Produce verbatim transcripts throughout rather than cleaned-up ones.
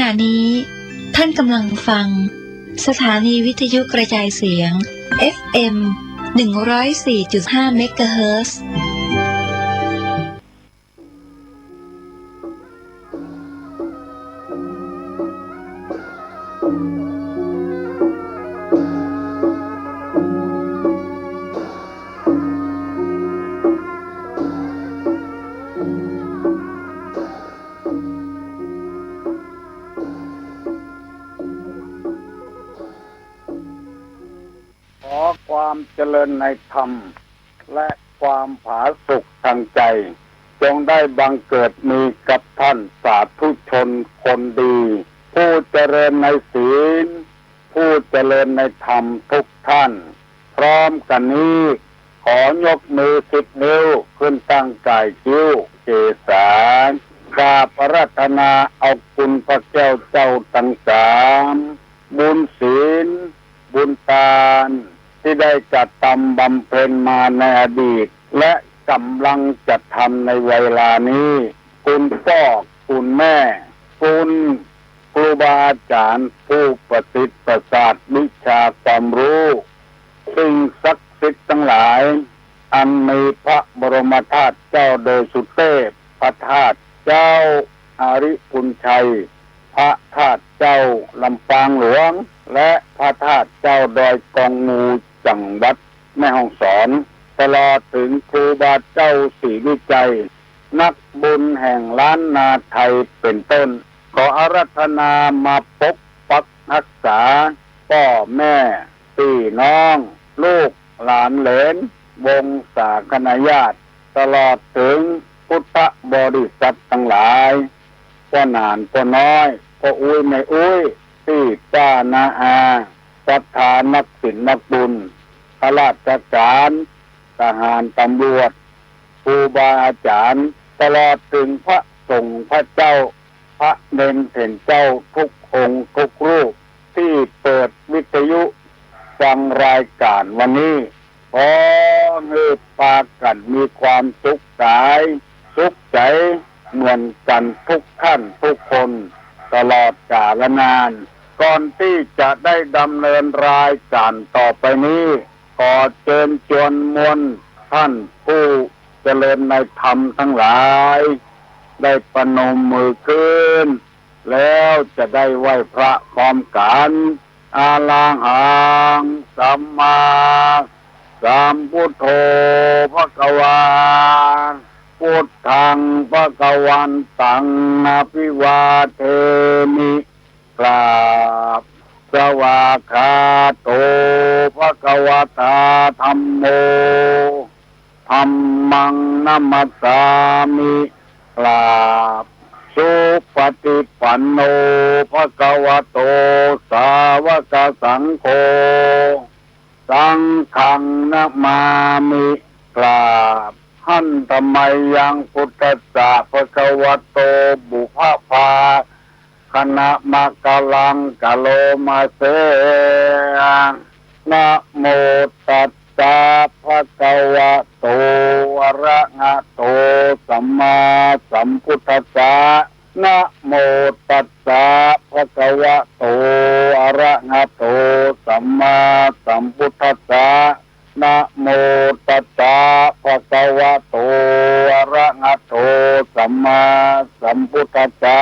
ขณะนี้ท่านกำลังฟังสถานีวิทยุกระจายเสียง เอฟ เอ็ม หนึ่งร้อยสี่จุดห้า เมกะเฮิรตซ์ ขอความเจริญในธรรม และความผาสุกทางใจ จงได้บังเกิดมีกับท่านสาธุชนคนดี ผู้เจริญในศีล ผู้เจริญในธรรมทุกท่าน พร้อมกั๋นนี้ ขอยกมือสิบนิ้วขึ้นตั้งก่ายคิ้วเกศา กราบอาราธนาเอาคุณพระแก้วเจ้าตังสาม บุญศีล บุญตาน ตี้ได้กระตำบำเพ็ญมาในอดีต และก่ำลังจะทำในเวลานี้ คุณป้อ คุณแม่ คุณครูบาอาจ๋ารย์ผู้ประสิทธิ์ประสาทวิชาความฮู้ สิ่งศักดิ์สิทธิ์ตังหลาย อันมีพระบรมธาตุเจ้าดอยสุเตพ พระธาตุเจ้าอาริปุญชัย พระธาตุเจ้าลำปางหลวง และพระธาตุเจ้าดอยกองมู จังหวัดแม่ฮ่องสอน ตลอดเถิงครูบาเจ้าศรีวิชัย นักบุญแห่งล้านนาไทยเป๋นต้น ขออาราธนามาปกปักฮักษา ป้อแม่ ปี้น้อง ลูกหลานเหลน วงศาคณาญาติ ตลอดเถิงพุทธบริษัทตังหลาย ป้อหนานป้อน้อย ป้ออุ๊ยแม่อุ๊ย ปี้ป้าน้าอา ศรัทธานักศีลนักบุญ ข้าราชก๋าน ทหารตำรวจ ครูบาอาจ๋ารย์ ตลอดเถิงพระสงฆ์พระเจ้า พระเณรเถรเจ้าทุกองค์ทุกรูป ตี้เปิดวิทยุฟังรายก๋านวันนี้ ขอหื้อปากั๋นมีความสุขก๋าย สุขใจ๋เหมือนกั๋นทุกท่านทุกคน ตลอดกาลนาน ก่อนตี้จะได้ดำเนินรายก๋านต่อไปนี้ ขอเจิญจวนมวลท่านผู้เจริญในธรรมตังหลาย ได้ประนมมือขึ้น แล้วจะได้ไหว้พระพร้อมกั๋น อะระหัง สัมมาสัมพุทโธ ภะคะวา พุทธัง ภะคะวันตัง อะภิวาเทมิ กราบ สวากขาโต ภะคะวะตา ธัมโม ธัมมัง นะมัสสามิ กราบ สุปะฏิปันโน ภะคะวะโต สาวะกะสังโฆ สังฆัง นะมามิ กราบ หันตะมะยัง พุทธัสสะ ภะคะวะโต ปุพพะภาคะนะมะกะลัง กะโรมะเส นะโมตัสสะ ภะคะวะโต อะระหะโต สัมมาสัมพุทธัสสะ นะโมตัสสะ ภะคะวะโต อะระหะโต สัมมาสัมพุทธัสสะ นะโมตัสสะ ภะคะวะโต อะระหะโต สัมมาสัมพุทธัสสะ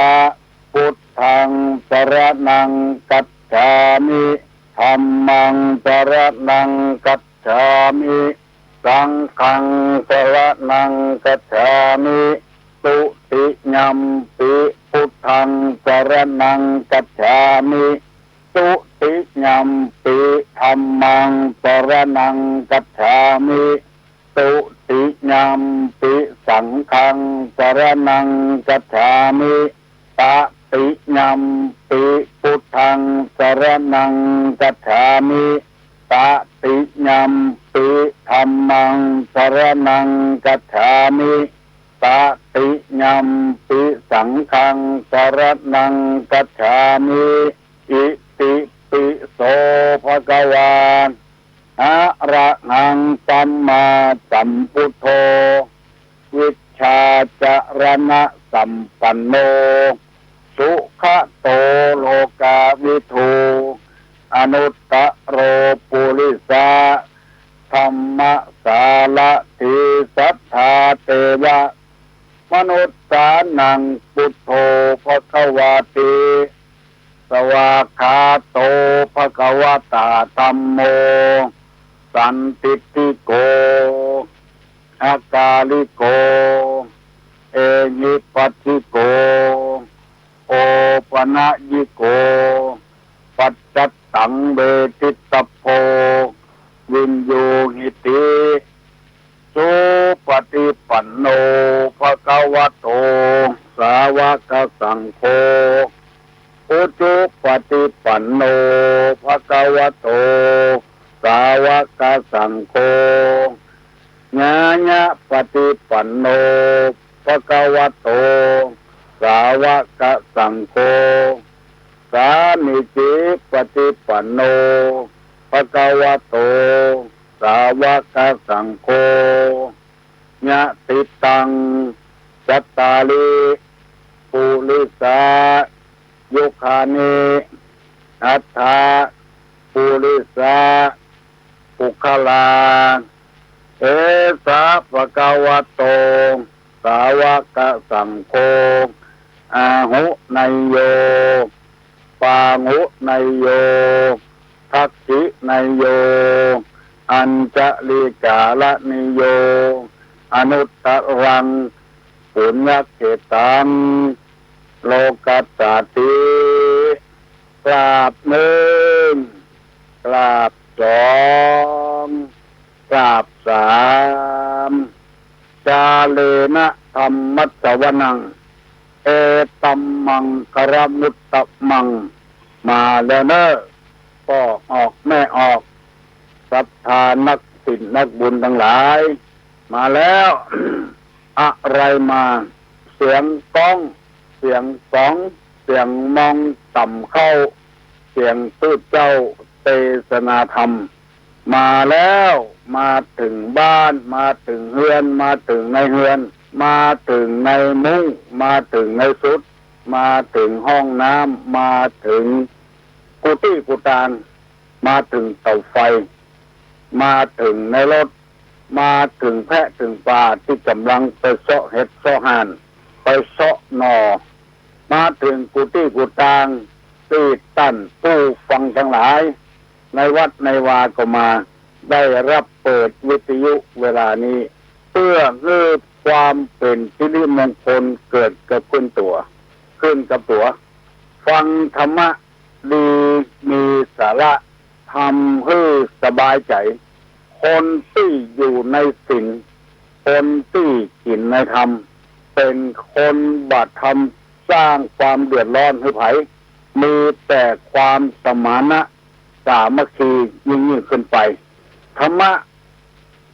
พุทธัง สะระณัง คัจฉามิ ธัมมัง สะระณัง คัจฉามิ สังฆัง สะระณัง คัจฉามิ ตุติยัมปิ พุทธัง สะระณัง คัจฉามิ ตุติยัมปิ ธัมมัง สะระณัง คัจฉามิ ตุติยัมปิ สังฆัง สะระณัง คัจฉามิ ตะติยัมปิ พุทธัง สะระณัง คัจฉามิ ตะติยัมปิ ธัมมัง สะระณัง คัจฉามิ ตะติยัมปิ สังฆัง สะระณัง คัจฉามิ อิติปิโส ภะคะวา อะระหัง สัมมาสัมพุทโธ วิชชาจะระณะสัมปันโน สุขะโต โลกะวิทู อนุตตะโร ปุริสะ ธัมมะสารถี สัตถาเตวะ มนุสสานัง ปุทโธ ภะคะวาติ สวากขาโต ภะคะวะตา ธัมโม สันทิฏฐิโก อะกาลิโก เอหิปัสสิโก โอปะนะยิโก ปัจจัตตัง เวทิตตะโพ วินยูหิติ สุปะติปันโน ภะคะวะโต สาวะกะสังโฆ อุจุปะติปันโน ภะคะวะโต สาวะกะสังโฆ ญาญะปะติปันโน ภะคะวะโต สาวะกะสังโฆ สามีจิปะติปันโน ภะคะวะโต สาวะกะสังโฆ ยะติตัง จัตตาริ ปุริสา ยุคานิ อัตถะ ปุริสะ ปุคคลา เอสะ ภะคะวะโต สาวะกะสังโฆ อาหุเนยโย ปาหุเนยโย ทักขิเนยโย อัญชะลีกาละเนยโย อนุตตะรัง ปุญญะเขตัง โลกัสสาติ กราบนึ่ง กราบสอง กราบสาม จาเลนะ ธัมมัสสวนัง เอตัมมังคละมุตตะมัง มาแล้วเน่อ พ่อออกแม่ออก ศรัทธานักศีลนักบุญตังหลาย มาแล้ว อะไรมา เสียงก๊อง เสียงก๋อง เสียงมองต่ำเข้า เสียงตุ๊เจ้าเตสนาธรรม มาแล้ว มาเถิงบ้าน มาเถิงเฮือน มาเถิงในเฮือน มาเถิงในมุ้ง มาเถิงในสุด มาเถิงห้องน้ำ มาเถิงกู้ตี้กู้ตาง มาเถิงเต๋าไฟ มาเถิงในรถ มาเถิงแพะเถิงป่าตี้ก่ำลังไปเซาะเห็ดเซาะห่าน ไปเซาะหน่อ มาเถิงกู้ตี้กู้ตาง ตี้ต้านผู้ฟังตังหลาย ในวัดในวาก็มา ได้รับเปิดวิทยุเวลานี้ เปื้อหื้อความเป๋นสิริมงคลเกิดกับขึ้นตั๋ว ขึ้นกับตั๋ว ฟังธรรมะดีมีสาระ ทำหื้อสบายใจ๋ คนตี้อยู่ในศีล คนตี้กิ๋นในธรรม เป๋นคนบ่ทำสร้างความเดือดร้อนหื้อใผ มีแต่ความสมานสามัคคียิ่งๆ ขึ้นไป ธรรมะ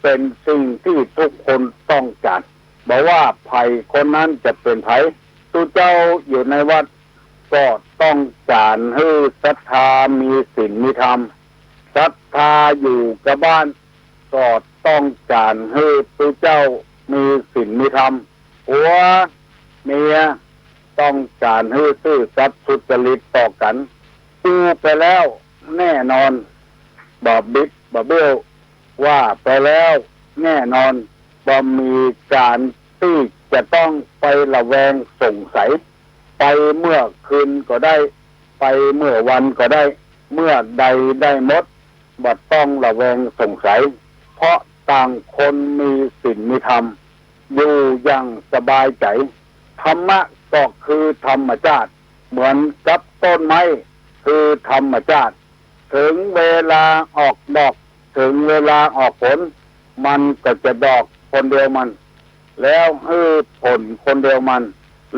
เป๋นสิ่งตี้ทุกคนต้องก๋าน บ่ว่าใผคนนั้นจะเป๋นใผ ตุ๊เจ้าอยู่ในวัดก็ต้องก๋านหื้อศรัทธามีศีลมีธรรม ศรัทธาอยู่กับบ้านก็ต้องก๋านหื้อตุ๊เจ้ามีศีลมีธรรม ผัวเมียต้องก๋านหื้อซื่อสัตย์สุจริตต่อกั๋น อู้ไปแล้วแน่นอน บ่บิดบ่เบี้ยว ว่าไปแล้วแน่นอน บ่มีก๋านตี้จะต้องไประแวงสงสัย ไปเมื่อคืนก็ได้ ไปเมื่อวันก็ได้ เมื่อใดได้หมด บ่ต้องระแวงสงสัย เพราะต่างคนมีศีลมีธรรม อยู่อย่างสบายใจ๋ ธรรมะก็คือธรรมชาติ เหมือนกับต้นไม้คือธรรมชาติ เถิงเวลาออกดอก เถิงเวลาออกผล มันก็จะดอกคนเดียวมัน แล้วหื้อผลคนเดียวมัน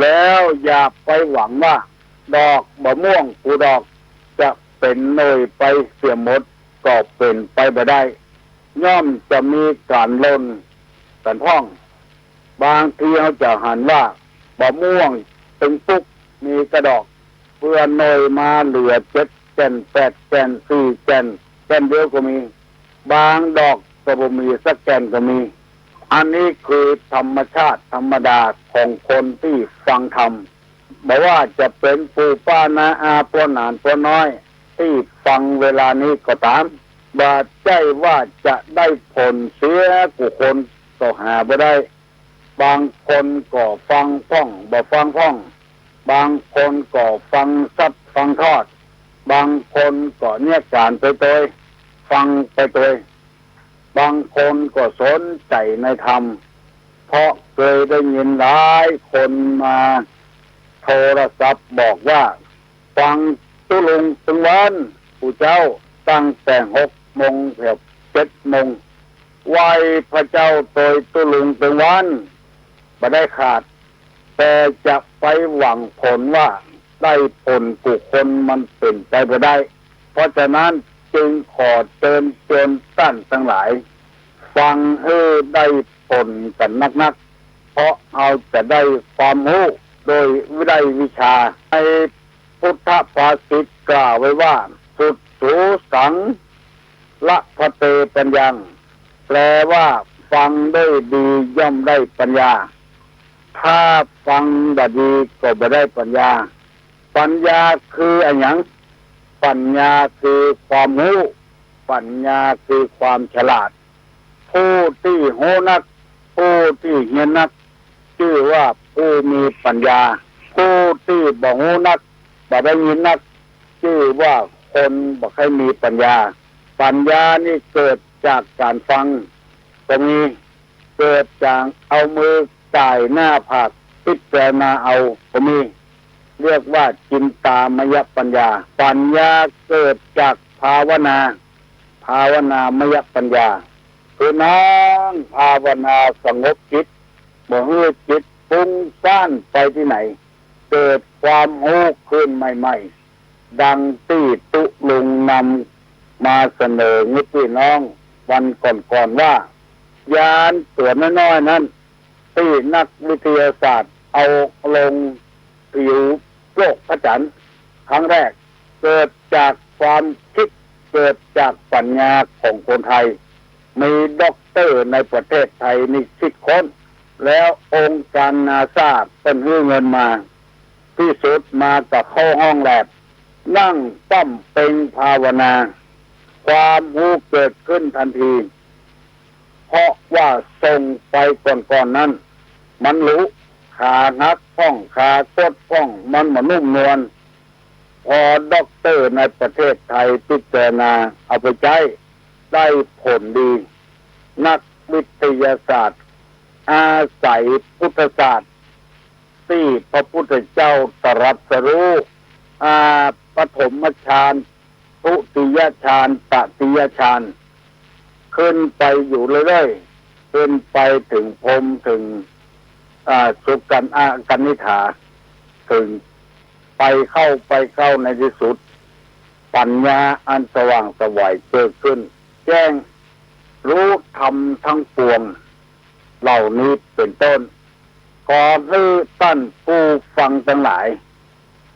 แล้วอย่าไปหวังว่า ดอกบ่าม่วงกู้ดอกจะเป๋นหน่วยไปเสียหมด ก็เป๋นไปบ่ได้ ย่อมจะมีก๋านหล่นกั๋นพ่อง บางทีเฮาจะหันว่า บ่าม่วงตึงปุ๊กมีก้าดอก เปื้อหน่วยมาเหลือเจ็ดแก่น แปดแก่น สี่แก่น แก่นเดียวก็มี บางดอกก็บ่มีสักแก่นก็มี อันนี้คือธรรมชาติธรรมดาของคนตี้ฟังธรรม บ่ว่าจะเป๋นปู่ป้าน้าอา ป้อหนานป้อน้อย ตี้ฟังเวลานี้ก็ต๋าม บ่ใจ้ว่าจะได้ผลเสียกู้คน ก็หาบ่ได้ บางคนก็ฟังพ่อง บ่ฟังพ่อง บางคนก็ฟังซัดฟังทอด บางคนก็เนียการไปตวย ฟังไปตวย บางคนก็สนใจ๋ในธรรม เพราะเกยได้ยินหลายคนมาโทรศัพท์บอกว่า ฟังตุ๊ลุงตึงวัน ปู่เจ้า ตั้งแต่หกโมงแถวเจ็ดโมง ไหว้พระเจ้าตวยตุ๊ลุงตึงวัน บ่ได้ขาด แต่จะไปหวังผลว่าได้ผลกู้คนมันเป๋นไปบ่ได้ เพราะฉะนั้นจึงขอเจิญจวนต้านตังหลาย ฟังหื้อได้ผลกั๋นนักๆ เพราะเฮาจะได้ความฮู้โดยได้วิชา ในพุทธภาษิตกล่าวไว้ว่า สุดสูสัง ละพะเตปัญญัง แปลว่า ฟังด้วยดีย่อมได้ปัญญา ถ้าฟังบ่ดีก็บ่ได้ปัญญา ปัญญาคืออะหยัง ปัญญาคือความฮู้ ปัญญาคือความฉลาด ผู้ตี้ฮู้นัก ผู้ตี้เฮียนนัก จื้อว่าผู้มีปัญญา ผู้ตี้บ่ฮู้นัก บ่ได้ยินนัก จื้อว่าคนบ่ใค่มีปัญญา ปัญญานี่เกิดจากก๋านฟังก็มี เกิดจากเอามือก่ายหน้าผากพิจารณาเอาก็มี เรียกว่าจินตามยปัญญา ปัญญาเกิดจากภาวนา ภาวนามยปัญญา คือนั่งภาวนาสงบจิต บ่หื้อจิตฟุ้งซ่านไปตี้ไหน เกิดความฮู้ขึ้นใหม่ๆ ดังตี้ตุ๊ลุงนำมาเสนอหื้อปี้น้องวันก่อนๆ ว่า ยานตั๋วน้อยๆ นั้น ตี้นักวิทยาศาสตร์เอาลงผิวโลกพระจันทร์ครั้งแรก เกิดจากความคิด เกิดจากปัญญาของคนไทย มีด็อกเตอร์ในประเทศไทยนี่คิดค้น แล้วองค์การนาซาเปิ้นหื้อเงินมา พิสูจน์มาก็เข้าห้องแล็บ นั่งปั๊มเป็งภาวนา ความฮู้เกิดขึ้นตันที เพราะว่าส่งไปก่อนๆ นั้น มันหลุ ขาหักพ่อง ขากดพ่อง มันบ่นุ่มนวล พอด็อกเตอร์ในประเทศไทยพิจารณาเอาไปใจ๊ ได้ผลดี นักวิทยาศาสตร์ อาศัยพุทธศาสตร์ ตี้พระพุทธเจ้าตรัสรู้ อ่า ปฐมฌาน ทุติยฌาน ตติยฌาน ขึ้นไปอยู่เรื่อยๆ ขึ้นไปเถิงพรหม เถิง อ่า สุกัญ อ่า กนิษฐา เถิงไปเข้า ไปเข้า ในตี้สุด ปัญญาอันสว่างไสวเกิดขึ้น แจ้งรู้ธรรมทั้งปวง เหล่านี้เป๋นต้น ขอหื้อต้านผู้ฟังตังหลาย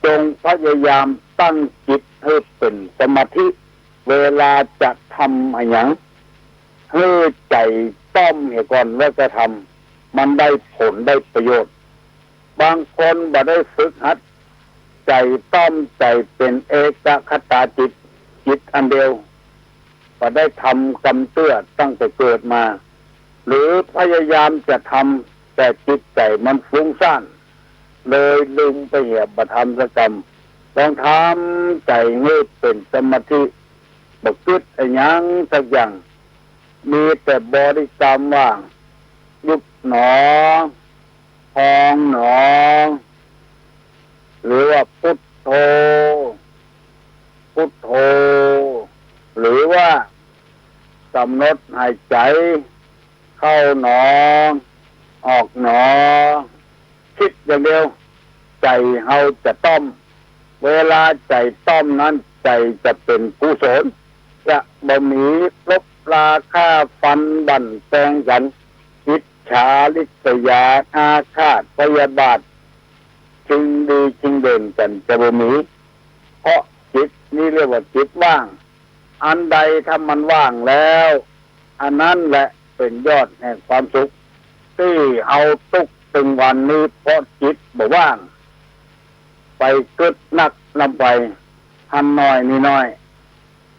จงพยายามตั้งจิตหื้อเป๋นสมาธิ เวลาจะทำอะหยัง หื้อใจ๋ต้อมเหียก่อนแล้วจะทำ มันได้ผลได้ประโยชน์ บางคนบ่ได้ฝึกหัด ใจ๋ต้อมใจ๋เป๋นเอกคตาจิต จิตอันเดียว บ่ได้ทำกำเตื้อตั้งแต่เกิดมา หรือพยายามจะทำ แต่จิตใจ๋มันฟุ้งซ่าน เลยลืมไปเหียบ่ทำสักกำ ลองทำใจ๋หื้อเป๋นสมาธิ บ่กึ๊ดอะหยังสักอย่าง มีแต่บริกรรมว่า ยุบหนอ พองหนอ หรือว่าพุทโธ พุทโธ หรือว่ากำหนดหายใจ๋เข้าหนอ ออกหนอ คิดอย่างเดียว ใจ๋เฮาจะต้อม เวลาใจ๋ต้อมนั้น ใจ๋จะเป๋นกุศล จะบ่มีลบราฆ่าฟันบั่นแตงกั๋น อิจฉาริษยา อาฆาตพยาบาท ชิงดีชิงเด่นกั๋นจะบ่มี เพราะจิตนี้เรียกว่าจิตว่าง อันใดถ้ามันว่างแล้ว อันนั้นแหละเป๋นยอดแห่งความสุข ตี้เฮาตุ๊กตึงวันนี้เพราะจิตบ่ว่าง ไปกึ๊ดนักนำไป หันน้อยนี่น้อย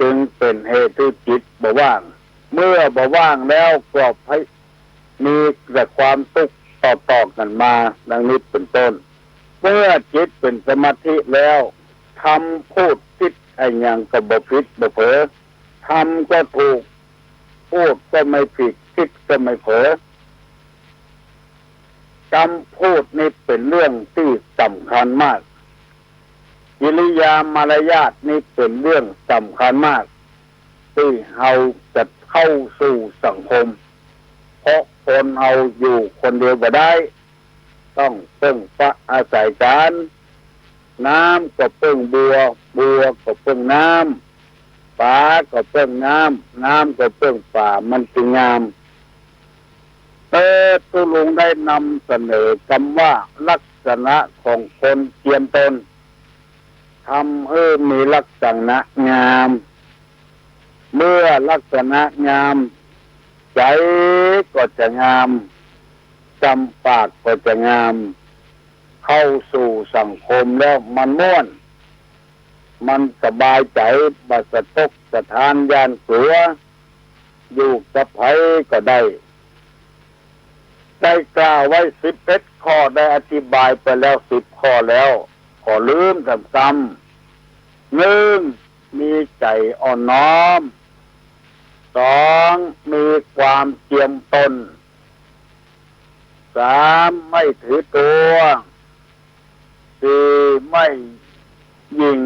จึงเป๋นเหตุหื้อจิตบ่ว่าง เมื่อบ่ว่างแล้วก็ไปมีแต่ความตุ๊กข์ต่อๆ กั๋นมา ดังนี้เป๋นต้น เมื่อจิตเป๋นสมาธิแล้ว ทำพูดผิดอะหยังก็บ่ผิดบ่เผลอ ทำก็ถูก พูดก็ไม่ผิด ผิดก็ไม่เผลอ กำพูดนี่เป๋นเรื่องตี้สำคัญมาก กิริยามารยาทนี่เป๋นเรื่องสำคัญมาก ตี้เฮาจะเข้าสู่สังคม เพราะคนเฮาอยู่คนเดียวบ่ได้ ต้องเปิ้งปะอาศัยกั๋น น้ำก็เปิ้งบัว บัวก็เปิ้งน้ำ ป๋าก็เปิ้งน้ำ น้ำก็เปิ้งป๋า มันจึงงาม เออ ตุ๊ลุงได้นำเสนอกำว่าลักษณะของคนเจียมตน ทำหื้อมีลักษณะงาม เมื่อลักษณะงาม ใจ๋ก็จะงาม จำปากก็จะงาม เข้าสู่สังคมแล้วมันม่วน มันสบายใจ๋ บ่สะตกสะท้านย้านกั๋ว อยู่กับใผก็ได้ ได้กล่าวไว้สิบเอ็ดข้อ ได้อธิบายไปแล้วสิบข้อแล้ว ขอลืมแถมกำ หนึ่ง มีใจ๋อ่อนน้อม สอง มีความเจียมตน สาม ไม่ถือตัว สี่ ไม่หยิ่ง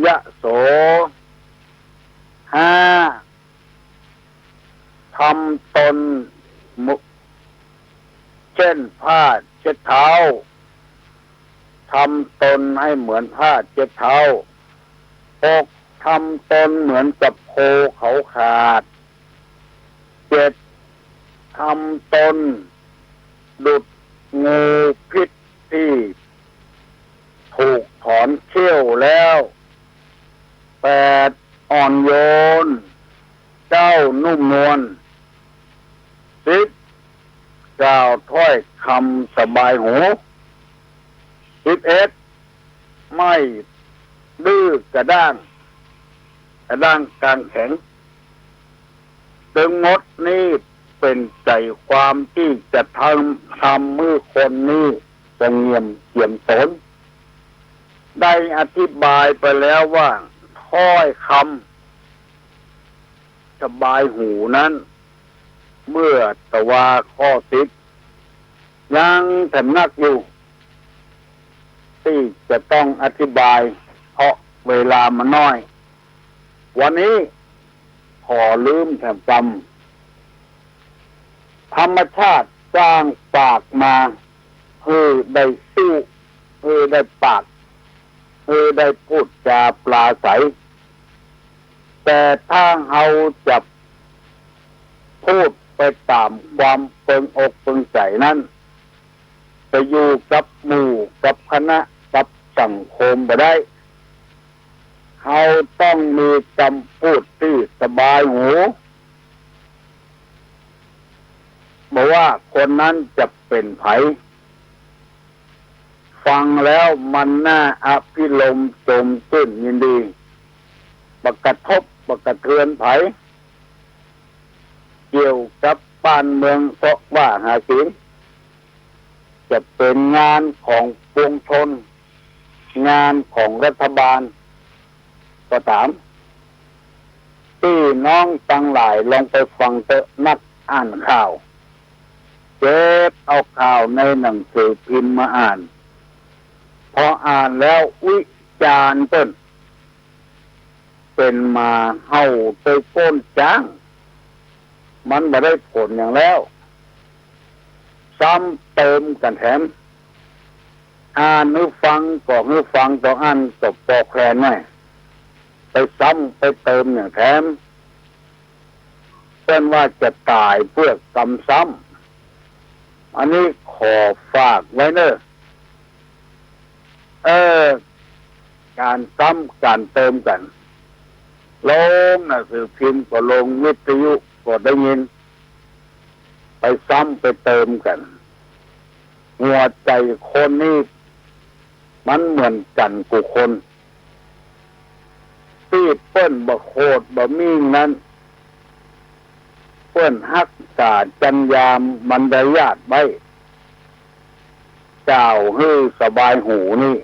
ยโส ห้า ทำตนเหมือน เช่นผ้าเช็ดเท้า ทำตนให้เหมือนผ้าเช็ดเท้า หก ทำตนเหมือนกับโคเขาขาด เจ็ด ทำตนดุจงูพิษตี้ถูกถอนเขี้ยวแล้ว แปด อ่อนโยน เจ้านุ่มนวล สิบ กล่าวถ้อยคำสบายหู สิบเอ็ด ไม่ดื้อกระด้าง กระด้างกางแข็ง ตึงหมดนี้เป๋นใจ๋ความตี้จะทำ ทำหื้อคนนี้สงบเจียมตน ได้อธิบายไปแล้วว่าถ้อยคำสบายหูนั้น เมื่อตะวาข้อสิบ ยังแถมนักอยู่ ตี้จะต้องอธิบาย เพราะเวลามันน้อย วันนี้ขอลืมแถมกำ ธรรมชาติสร้างปากมา หื้อได้อู้ หื้อได้ปาก หื้อได้พูดจาปราศรัย แต่ถ้าเฮาจะพูดไปต๋ามความเปิงอกเปิงใจ๋นั้น ไปอยู่กับหมู่กับคณะกับสังคมบ่ได้ เฮาต้องมีกำพูดตี้สบายหู บ่ว่าคนนั้นจะเป๋นใผ ฟังแล้วมันน่าอภิรมย์โจมจื้นยินดี บ่กระทบบ่กระเทือนใผ เกี่ยวกับบ้านเมืองเซาะว่าหากิ๋น จะเป๋นงานของปวงชน งานของรัฐบาล ก็ต๋าม ตี้น้องตังหลายลองไปฟังเต๊อะ นักอ่านข่าว เก็บเอาข่าวในหนังสือพิมพ์มาอ่าน พออ่านแล้ววิจารณ์เปิ้น เป๋นหมาเห่าใต้ก้นจ๊าง มันบ่ได้ผลหยังแล้ว ซ้ำเติมกั๋นแถม อ่านหื้อฟังก็หื้อฟังตองอั้นก็ปอแคลนไว้ ไปซ้ำไปเติมอย่างแถม เปิ้นว่าจะต๋ายเปื้อกำซ้ำ อันนี้ขอฝากไว้เน่อ เออ ก๋านซ้ำก๋านเติมกั๋น ลงหนังสือพิมพ์ก็ลง วิทยุก็ได้ยิน ไปซ้ำไปเติมกั๋น หัวใจ๋คนนี้ มันเหมือนกั๋นกู้คน ตี้เปิ้นบ่โขดบ่มิ่งนั้น เปิ้นฮักษาจัญญามัญญาติไว้ กล่าวหื้อสบายหูนี่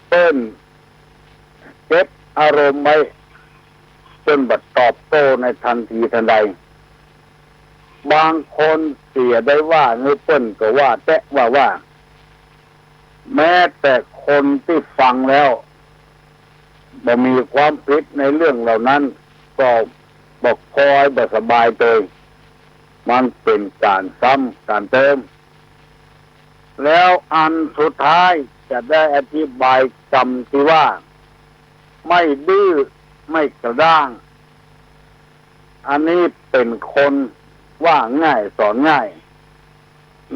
เปิ้นเก็บอารมณ์ไว้ เปิ้นบ่ตอบโต้ในตันทีตันใด บางคนเสียได้ว่าหื้อเปิ้นก็ว่าแต๊ว่าว่า แม้แต่คนตี้ฟังแล้วบ่มีความผิดในเรื่องเหล่านั้น ก็บ่ค่อยบ่สบายเตย มันเป๋นก๋านซ้ำก๋านเติม แล้วอันสุดท้ายจะได้อธิบายกำตี้ว่า ไม่ดื้อไม่กระด้าง อันนี้เป๋นคนว่าง่ายสอนง่าย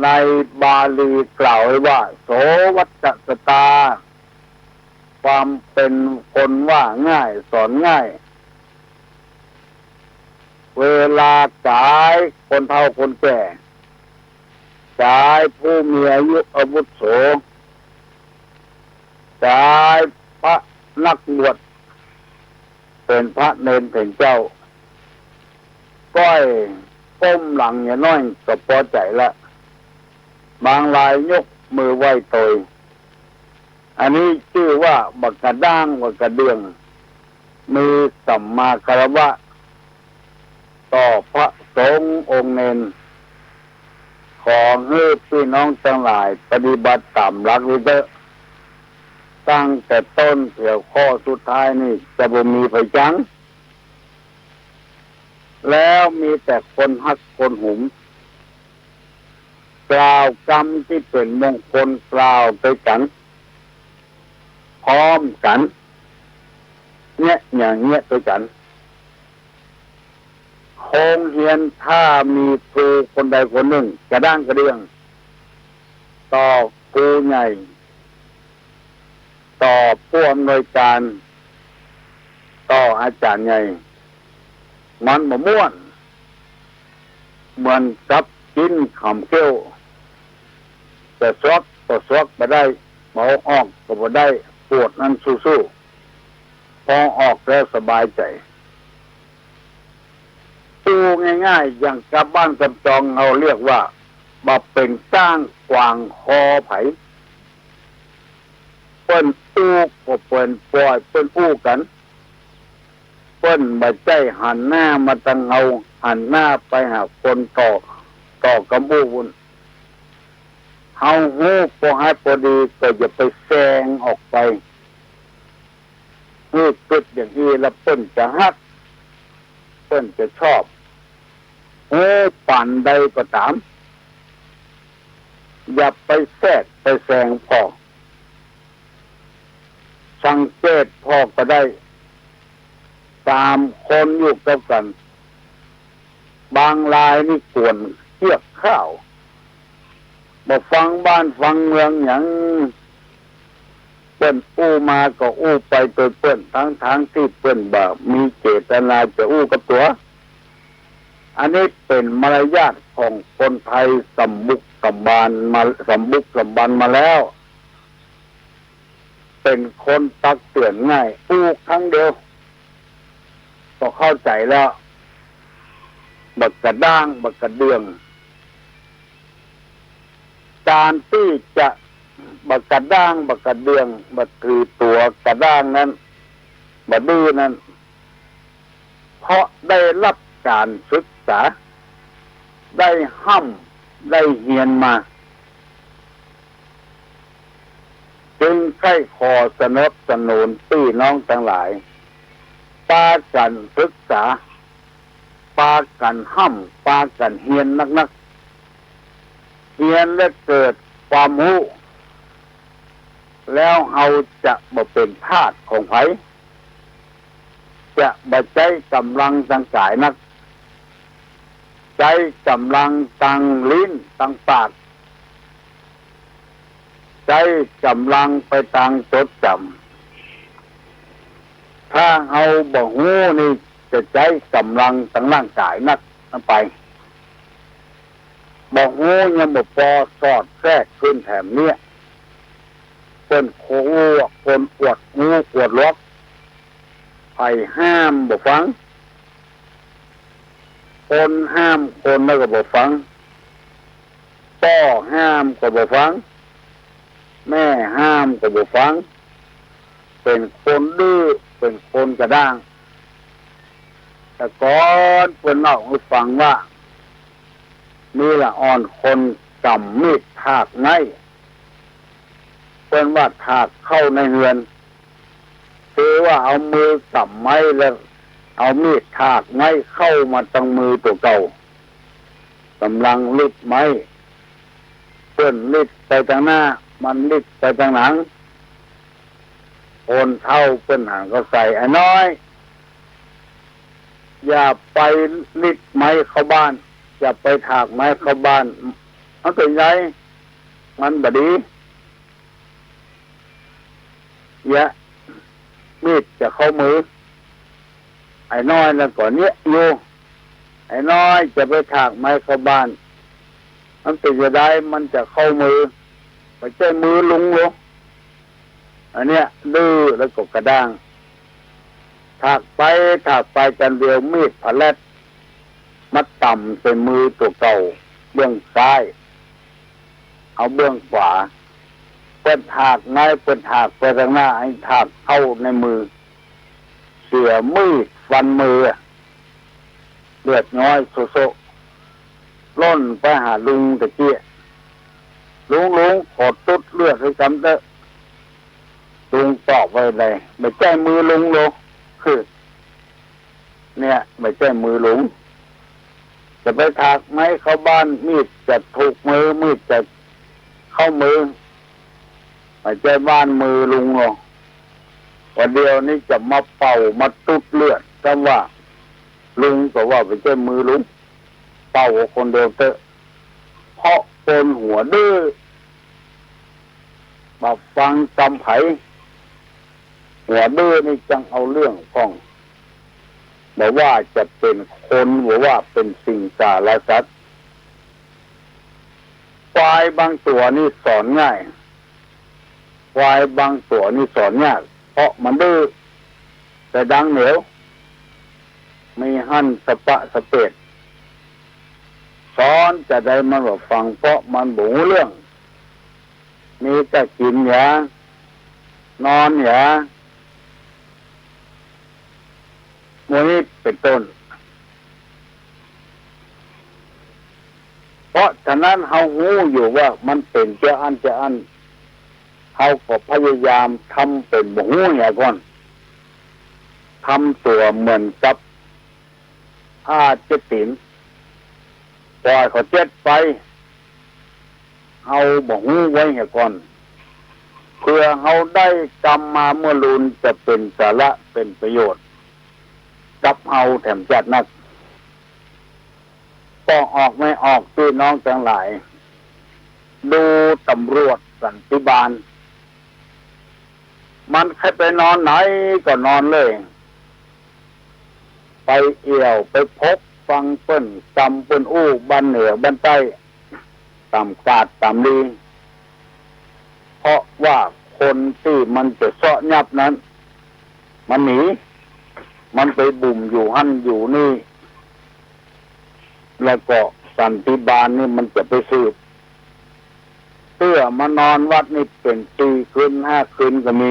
ในบาลีกล่าวไว้ว่า โสวัจจตา ความเป๋นคนว่าง่ายสอนง่าย เวลาก๋ายคนเฒ่าคนแก่ ก๋ายผู้มีอายุอาวุโส ก๋ายพระนักบวช เป๋นพระเณรเป๋นเจ้า ก้อยก้มหลังเหียน้อยก็ปอใจ๋ละ บางรายยกมือไหว้เตย อันนี้จื้อว่าบ่กระด้างบ่กระเดื่อง มีสัมมาคารวะ ต่อพระสงฆ์องค์เณร ขอหื้อปี้น้องตังหลายปฏิบัติต๋ามหลักนี้เต๊อะ ตั้งแต่ต้นเถื้อข้อสุดท้ายนี่จะบ่มีใผจัง แล้วมีแต่คนฮักคนหุม กล่าวกำตี้เป๋นมงคลกล่าวตวยกั๋น พร้อมกั๋น เยียะอย่างเยียะตวยกั๋น โฮงเฮียนถ้ามีครูคนใดคนนึ่งกระด้างกระเดื่อง ต่อครูใหญ่ ต่อผู้อำนวยก๋าน ต่ออาจ๋ารย์ใหญ่ มันบ่ม่วน เหมือนกับจิ๊นขำเขี้ยว จะสวกก็สวกบ่ได้ บ่เอาออกก็บ่ได้ ปวดนั้นสู้ๆ พอออกแล้วสบายใจ๋ อู้ง่ายๆ อย่างกับบ้านกำจองเฮาเรียกว่า บ่เป๋นก้างขวางคอใผ เปิ้นอู้ก็เปิ้นป่อยเปิ้นอู้กั๋น เปิ้นบ่ใจ้หันหน้ามาตังเฮา หันหน้าไปหาคนต่อ ต่อกำอู้ปู้น เฮาฮู้ปอฮัดปอดีก็อย่าไปแซงออกไป หื้อกึ๊ดอย่างอี้แล้วเปิ้นจะฮัก เปิ้นจะชอบ ฮู้ปานใดก็ต๋าม อย่าไปแทรกไปแซงผ่อ สังเกตผ่อก็ได้ สามคนอยู่กับกั๋น บางรายนี่กวนเคียกข้าว บ่ฟังบ้านฟังเมืองหยัง เปิ้นอู้มาก็อู้ไปโตยเปิ้น ทั้งๆ ตี้เปิ้นบ่มีเจตนาจะอู้กับตั๋ว อันนี้เป๋นมารยาทของคนไทยสำบุกสำบานมา สำบุกสำบานมาแล้ว เป๋นคนตักเตื๋อนง่าย อู้ครั้งเดียวก็เข้าใจ๋แล้ว บ่กระด้างบ่กระเดื่อง ก๋านตี้จะบ่กระด้างบ่กระเดื่อง บ่ถือตั๋วกระด้างนั้น บ่ดื้อนั้น เพราะได้ฮับก๋านศึกษา ได้ฮ่ำได้เฮียนมา จึงใค่ขอสนับสนุนปี้น้องตังหลาย ปากั๋นศึกษา ปากั๋นฮ่ำ ปากั๋นเฮียนนักๆ เฮียนแล้วเกิดความฮู้ แล้วเฮาจะบ่เป๋นทาสของใผ จะบ่ใจ๊ก๋ำลังตางก๋ายนัก ใจ๊ก๋ำลังตางลิ้นตางปาก ใจ๊ก๋ำลังไปตางจดจ๋ำ ถ้าเฮาบ่ฮู้นี่จะใจ๊ก๋ำลังตางร่างก๋ายนักนั้นไป บ่ฮู้ยังบ่ปอ สอดแทรกขึ้นแถมเนี้ย เปิ้นโข เปิ้นอวดฮู้อวดหลวก ใผห้ามบ่ฟัง คนห้ามคนแล้วก็บ่ฟัง ป้อห้ามก็บ่ฟัง แม่ห้ามก็บ่ฟัง เป๋นคนดื้อ เป๋นคนกระด้าง แต่ก่อนเปิ้นเล่าหื้อฟังว่า มีละอ่อนคนก๋ำมีดถากไม้ เปิ้นว่าถากเข้าในเฮือน คือว่าเอามือก๋ำไม้แล้วเอามีดถากไม้เข้ามาตังมือตั๋วเก่า ก่ำลังลิดไม้ เปิ้นลิดไปตังหน้า มันลิดไปตังหลัง คนเฒ่าเปิ้นหันเข้าใส่ ไอ้น้อย อย่าไปลิดไม้เข้าบ้าน อย่าไปถากไม้เข้าบ้าน มันเป๋นไง มันบ่ดี เยียะ มีดจะเข้ามือ ไอ้น้อยนั้นก็เยียะอยู่ ไอ้น้อยจะไปถากไม้เข้าบ้าน มันเป๋นจะได้ มันจะเข้ามือ บ่ใจ้มือลุงหรอก อันเนี้ยดื้อแล้วก็กระด้าง ถากไปถากไปจันเดียวมีดผลัดมาต่ำใส่มือตั๋วเก่า เบื้องซ้าย เอาเบื้องขวา เปิ้นถากไม้ เปิ้นถากไปตังหน้า ไอ้ถากเข้าในมือ เสียมีดฟันมือ เลือดย้อยโซะๆ ล่นไปหาลุงตะกี้ ลุง ลุง ขอตุ๊ดเลือดหื้อกำเต๊อะ ลุงตอบว่าไง บ่ใจ้มือลุงหรอก คือ เนี่ย บ่ใจ้มือลุง จะไปถากไม้เข้าบ้าน มีดจะถูกมือ มีดจะเข้ามือ บ่ใจ้บ้านมือลุงหรอก ว่าเดี๋ยวนี้จะมาเป่ามาตุ๊ดเลือด กำว่าลุงก็ว่าบ่ใจ้มือลุง เป่าคนเดียวเต๊อะ เพราะคนหัวดื้อ บ่ฟังกำใผ หัวดื้อนี่จังเอาเรื่องพ่อง บ่ว่าจะเป๋นคน บ่ว่าเป๋นสิงสารสัตว์ ควายบางตั๋วนี่สอนง่าย ควายบางตั๋วนี่สอนยาก เพราะมันดื้อ แต่ดังเหนียว มีหั้นสะปะสะเปด สอนจะใดมันบ่ฟัง เพราะมันบ่ฮู้เรื่อง มีแต่กิ๋นหยา นอนหยา หมู่นี้เป๋นต้น เพราะฉะนั้นเฮาฮู้อยู่ว่ามันเป๋นเจ้าอั้นเจ้าอั้น เฮาก็พยายามทำเป๋นบ่ฮู้เหียก่อน ทำตั๋วเหมือนกับผ้าเจ็ดตี๋น ปล่อยเขาเจ็ดไป เฮาบ่ฮู้ไว้เหียก่อน เผื่อเฮาได้กำมาเมื่อลูนจะเป๋นสาระเป๋นประโยชน์ กับเฮาแถมจ๊าดนัก ป้อออกแม่ออก ปี้น้องตังหลาย ดูตำรวจสันติบาล มันใค่ไปนอนไหนก็นอนเลย ไปเอี่ยวไปพบฟังเปิ้นกำเปิ้นอู้บ้านเหนือบ้านใต้ ต๋ามกาดต๋ามลี เพราะว่าคนตี้มันจะเซาะยับนั้น มันหนี มันไปบุ่มอยู่หั้นอยู่นี่ แล้วก็สันติบาลนี่มันจะไปสืบ เตื้อมานอนวัดนี่เป๋นสี่คืนห้าคืนก็มี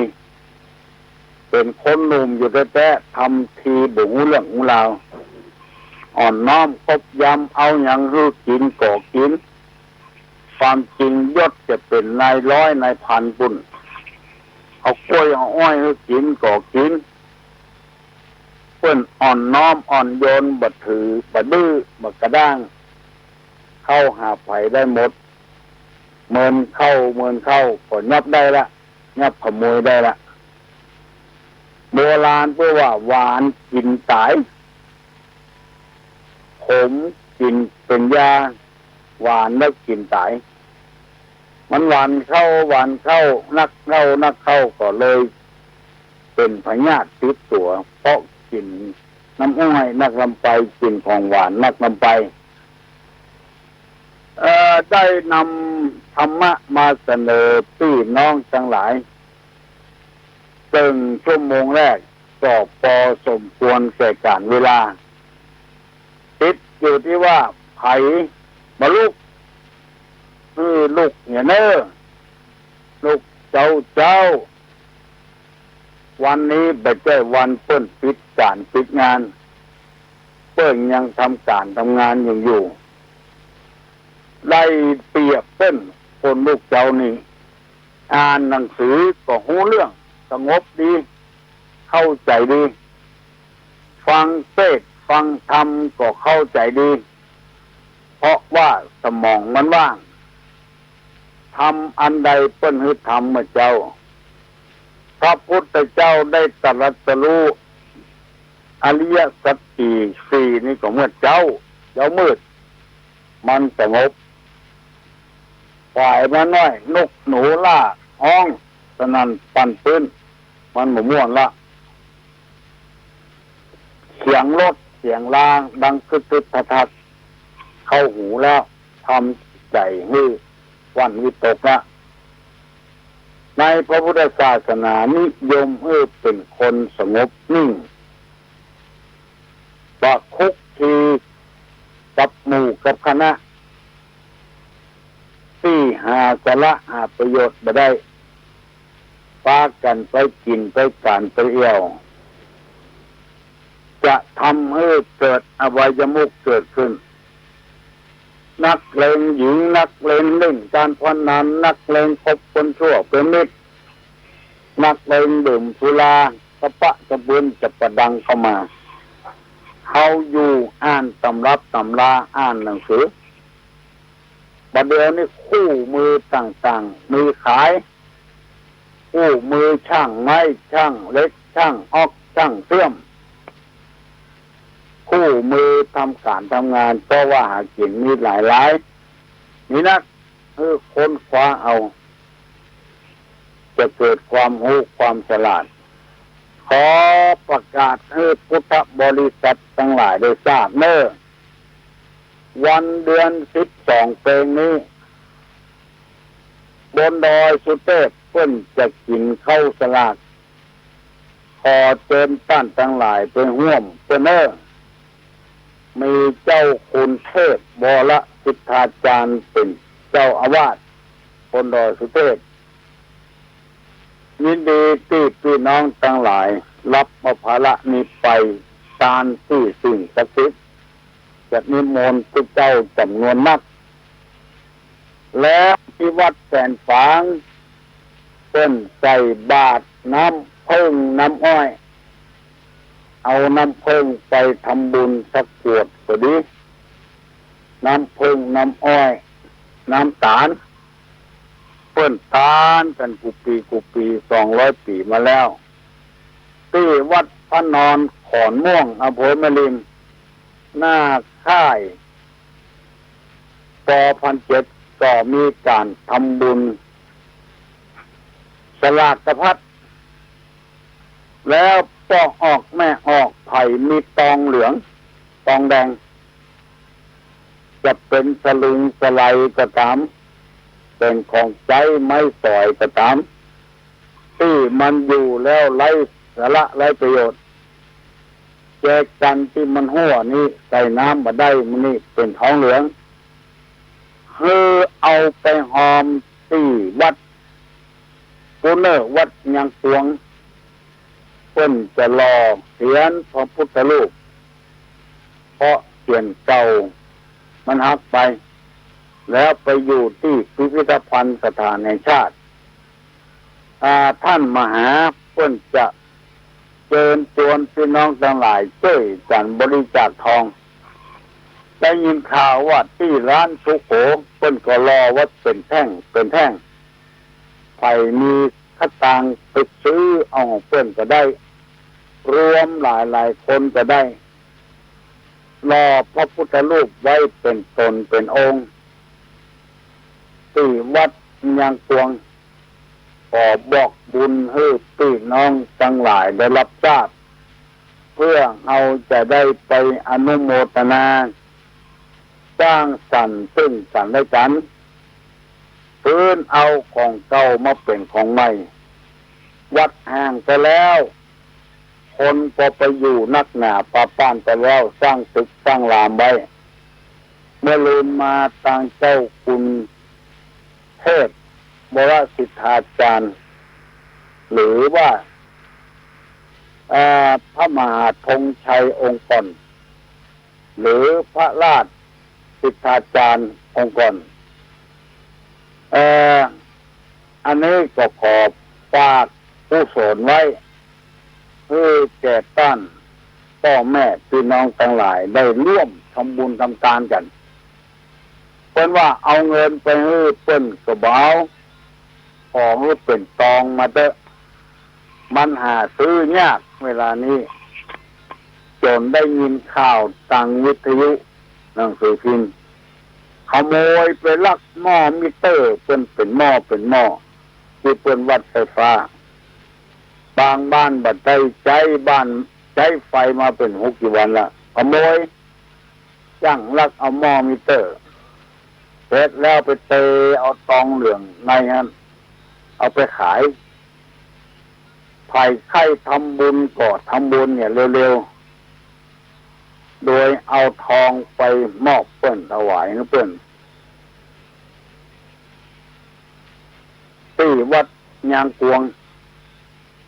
เป๋นคนหนุ่มอยู่แต๊ๆ ทำทีบ่ฮู้เรื่องฮู้ราว อ่อนน้อมคบยำ เอาหยังหื้อกิ๋นก็กิ๋น ความจริงยศจะเป๋นนายร้อยนายพันปุ้น เอากล้วยเอาอ้อยหื้อกิ๋นก็กิ๋น เปิ้นอ่อนน้อมอ่อนโยน บ่ถือ บ่ดื้อ บ่กระด้าง เข้าหาใผได้หมด เมินเข้า เมินเข้า ก็ยับได้ละ ยับขโมยได้ละ โบราณเปิ้นว่า หวานกิ๋นต๋าย ขมกิ๋นเป๋นยา หวานแล้วกิ๋นต๋าย มันหวานเข้า หวานเข้า นักเข้า นักเข้า ก็เลยเป๋นพยาธิติดตั๋ว เพราะกิ๋นน้ำอ้อยนักลำไป กิ๋นของหวานนักลำไป เอ่อ ได้นำธรรมะมาเสนอปี้น้องตังหลาย เซิ่งชั่วโมงแรกก็ปอสมควรแก่ก๋านเวลา ติดอยู่ตี้ว่าใผบ่ลุก หื้อลุกเหียเน่อ ลุกเจ๊าเจ๊า วันนี้บ่ใจ้วันเปิ้นปิดก๋านปิดงาน เปิ้นยังทำก๋านทำงานอยู่ ได้เปรียบเปิ้น คนลุกเจ๊านี่ อ่านหนังสือก็ฮู้เรื่อง สงบดี เข้าใจ๋ดี ฟังเทศน์ฟังธรรมก็เข้าใจ๋ดี เพราะว่าสมองมันว่าง ธรรมอันใดเปิ้นหื้อธรรมเมื่อเจ๊า พระพุทธเจ้าได้ตรัสรู้อริยสัจสี่ สี่นี่ก็เมื่อเจ๊า เจ๊ามืด มันสงบ ฝ่ายมาน้อย นกหนูล่าฮ้องสนั่นปั่นปื้น มันบ่ม่วนละ เสียงรถเสียงราดังกึกกึกทักทัก เข้าหูแล้ว ทำใจ๋หื้อหวั่นวิตกละ ในพระพุทธศาสนานิยมหื้อเป๋นคนสงบนิ่ง บ่คลุกคลีกับหมู่กับคณะ ตี้หาสาระหาประโยชน์บ่ได้ ปากั๋นไปกิ๋นไปก๋านไปเอี่ยว จะทำหื้อเกิดอบายมุขเกิดขึ้น นักเลงหญิง นักเลงเล่นก๋านพนัน นักเลงคบคนชั่วเป๋นมิตร นักเลงดื่มสุรา กระปะกระเปือนจะประดังเข้ามา เฮาอยู่อ่านตำรับตำรา อ่านหนังสือ บ่าเดี่ยวนี้คู่มือต่างๆ มีขาย คู่มือช่างไม้ ช่างเหล็ก ช่างอ๊อก ช่างเชื่อม คู่มือทำก๋านทำงาน เพราะว่าหากิ๋นมีหลายๆ มีนัก หื้อค้นคว้าเอา จะเกิดความฮู้ความฉลาด ขอประกาศหื้อพุทธบริษัทตังหลายได้ทราบเน่อ วันเดือนสิบสองเป๋งนี้ บนดอยสุเทพเปิ้นจะกิ๋นข้าวสลาก ขอเจิญต้านตังหลายไปฮ่วมเปิ้นเน่อ มีเจ้าคุณเทพวรสิทธาจารย์เป๋นเจ้าอาวาสบนดอยสุเทพ ยินดีตี้ปี้น้องตังหลาย ฮับเอาภาระนี้ไป ตานตี้สิ่งศักดิ์สิทธิ์ จะนิมนต์ผู้เจ้าจ๋ำนวนนัก แล้วตี้วัดแสนฝาง เปิ้นใส่บาตรน้ำเผิ้งน้ำอ้อย เอาน้ำเผิ้งไปทำบุญสักขวดก็ดี น้ำเผิ้งน้ำอ้อย น้ำต๋าล เปิ้นตานกั๋นกู้ปี๋กู้ปี๋ สองร้อยปี๋มาแล้ว ตี้วัดพระนอนขอนม่วง อำเภอแม่ริม หน้าค่าย ป.พันเจ็ด ก็มีก๋านทำบุญสลากพัด แล้วป้อออกแม่ออก ใผมีตองเหลือง ตองแดง จะเป๋นสลึงสะใลก็ต๋าม เป๋นของใจ๊ไม้สอยก็ต๋าม ตี้มันอยู่แล้วไร้สาระไร้ประโยชน์ แจกั๋นตี้มันฮั่วนี้ ใส่น้ำบ่ได้ มันนี้เป๋นทองเหลือง หื้อเอาไปฮอมตี้วัดปูเน่อ วัดยางกวง เปิ้นจะหล่อเสียรพระพุทธรูป เพราะเสียรเก่ามันหักไป แล้วไปอยู่ตี้พิพิธภัณฑ์สถานแห่งชาติ อ่า ต้านมหาเปิ้นจะเจิญจวนปี้น้องตังหลายจ้วยกั๋นบริจาคตอง ได้ยินข่าวว่าตี้ร้านสุโข เปิ้นก็หล่อไว้เป๋นแท่งเป๋นแท่ง ใผมีสตางค์ไปซื้อเอาของเปิ้นก็ได้ รวมหลายๆ คนก็ได้ หล่อพระพุทธรูปไว้เป๋นต๋นเป๋นองค์ ตี้วัดยางกวง ขอบอกบุญหื้อปี้น้องตังหลายได้ฮับทราบ เพื่อเฮาจะได้ไปอนุโมทนา สร้างสรรค์ซึ่งกันและกัน คืนเอาของเก่ามาเป๋นของใหม่ วัดแห้งไปแล้ว คนก็ไปอยู่นักหนาปาป้านไปแล้ว สร้างตึกสร้างรามไว้ เมื่อลืนมาตางเจ้าคุณเทพวรสิทธาจารย์ หรือว่า เอ่อ พระมหาธงชัยองค์ก่อน หรือพระราชสิทธาจารย์องค์ก่อน เอ่อ อันนี้ก็ขอฝากกุศลไว้ หื้อแก่ต้านป้อแม่ปี้น้องตังหลายได้ร่วมทำบุญทำตานกั๋น เปิ้นว่าเอาเงินไปหื้อเปิ้นก็บ่เอา ขอหื้อเป๋นตองมาเต๊อะ มันหาซื้อยากเวลานี้ จ๋นได้ยินข่าวตางวิทยุ หนังสือพิมพ์ ขโมยไปลักหม้อมิเตอร์ เปิ้นเป๋นหม้อเป๋นหม้อ ตี้เปิ้นวัดไฟฟ้า บางบ้านบ่ได้ใจ๊ บ้านใจ๊ไฟมาเป๋นหกเจ็ดวันละ ขโมย จ้างลักเอาหม้อมิเตอร์ เสร็จแล้วไปเตะเอาตองเหลืองในหั้น เอาไปขาย ใผใค่ทำบุญก็ทำบุญเนี่ยเร็วๆ โดยเอาทองไปมอบเปิ้น ถวายหื้อเปิ้น ตี้วัดยางกวง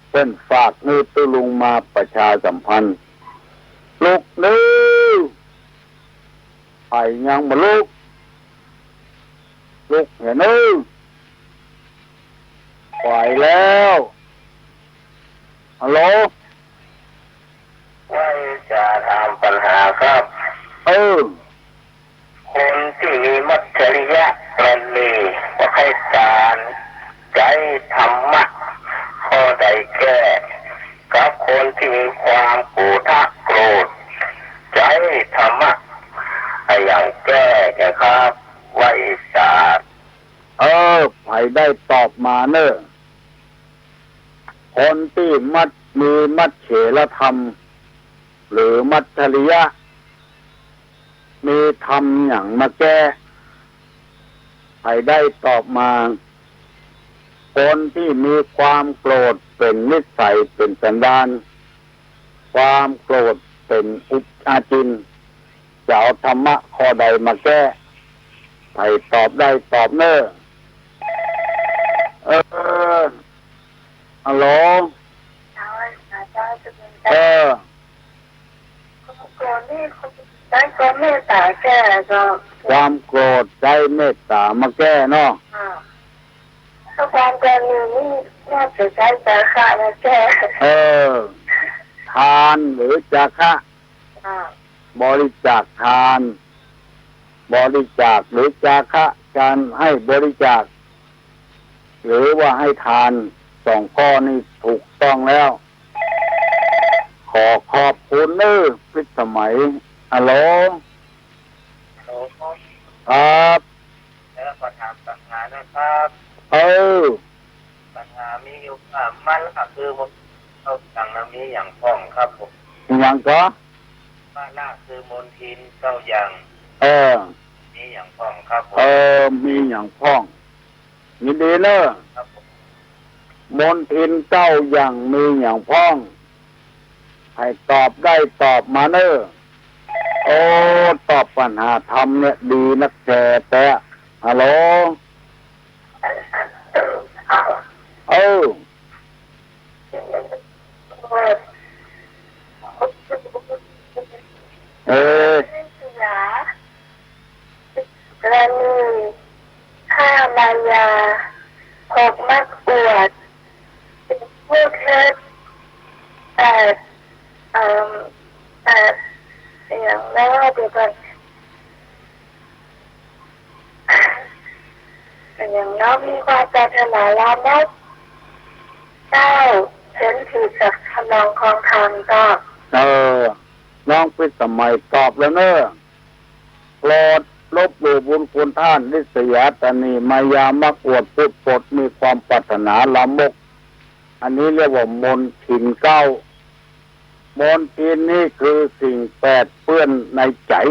เปิ้นฝากหื้อตุ๊ลุงมาประชาสัมพันธ์ ลุกเน้อ ใผยังบ่ลุก ลุกเหียเน้อ ไหวแล้ว ฮัลโหล ว่าจะถามปัญหาครับ เออ คนตี้มีมัจฉริยะตระหนี่ บ่ใค่ตาน ใจ๊ธรรมะข้อใดแก้ กับคนตี้มีความโกธะโกรธ ใจ๊ธรรมะอะหยังแก้นะครับ ว่าจะ เออ ใผได้ตอบมาเน้อ คนตี้มัจ มีมัจเฉรธรรม หรือมัจฉริยะ มีธรรมหยังมาแก้ ใผได้ตอบมา คนตี้มีความโกรธเป๋นนิสัยเป๋นสันดาน ความโกรธเป๋นอุป อาจิน จะเอาธรรมะข้อใดมาแก้ ใผตอบได้ตอบเน้อ เออ ฮัลโหล เออ ความโกรธนี่ใจ๊เมตต๋าแก้ก็ ความโกรธใจ๊เมตต๋ามาแก้เนาะ อ่า ถ้าความตระหนี่นี่น่าจะใจ๊จาคะมาแก้ เออ ทานหรือจาคะ อ่า บริจาคทาน บริจาคหรือจาคะ การให้บริจาค หรือว่าให้ทาน สองข้อนี้ถูกต้องแล้ว ขอขอบคุณเน้อ พิสมัย ฮัลโหล ฮัลโหล ครับ แล้วขอถามปัญหานะครับ เออ ปัญหามีอยู่ว่า มะละคือมน เต้าหยั่งนะมีหยังพ่องครับผม หยังก็ มะละคือมนทินเต้าหยั่ง เออ มีหยังพ่องครับผม เออ มีหยังพ่อง ยินดีเน้อ ครับผม มนทินเต้าหยั่งมีหยังพ่อง ใผตอบได้ตอบมาเน้อ โอ้ ตอบปัญหาธรรมเนี่ยดีนักแท้แต๊ ฮัลโหล เออ เออ กรณี ฆ่ามายา หกมักอวด พูดเท็จ แปด เอิ่ม แปด อย่างแล้วเดี๋ยวก่อน อย่างน้องมีความปรารถนาลามก เก้า เพ้นผิดจากทำนองคลองธรรมก็ เออ น้องพิสมัยตอบแล้วเน้อ โกรธ ลบหลู่บุญคุณท่าน ริษยา ตระหนี่ มายา มักอวด พูดปด มีความปรารถนาลามก อันนี้เรียกว่ามลทินเก้า มลทินนี่คือสิ่งแปดเปื้อนในใจ๋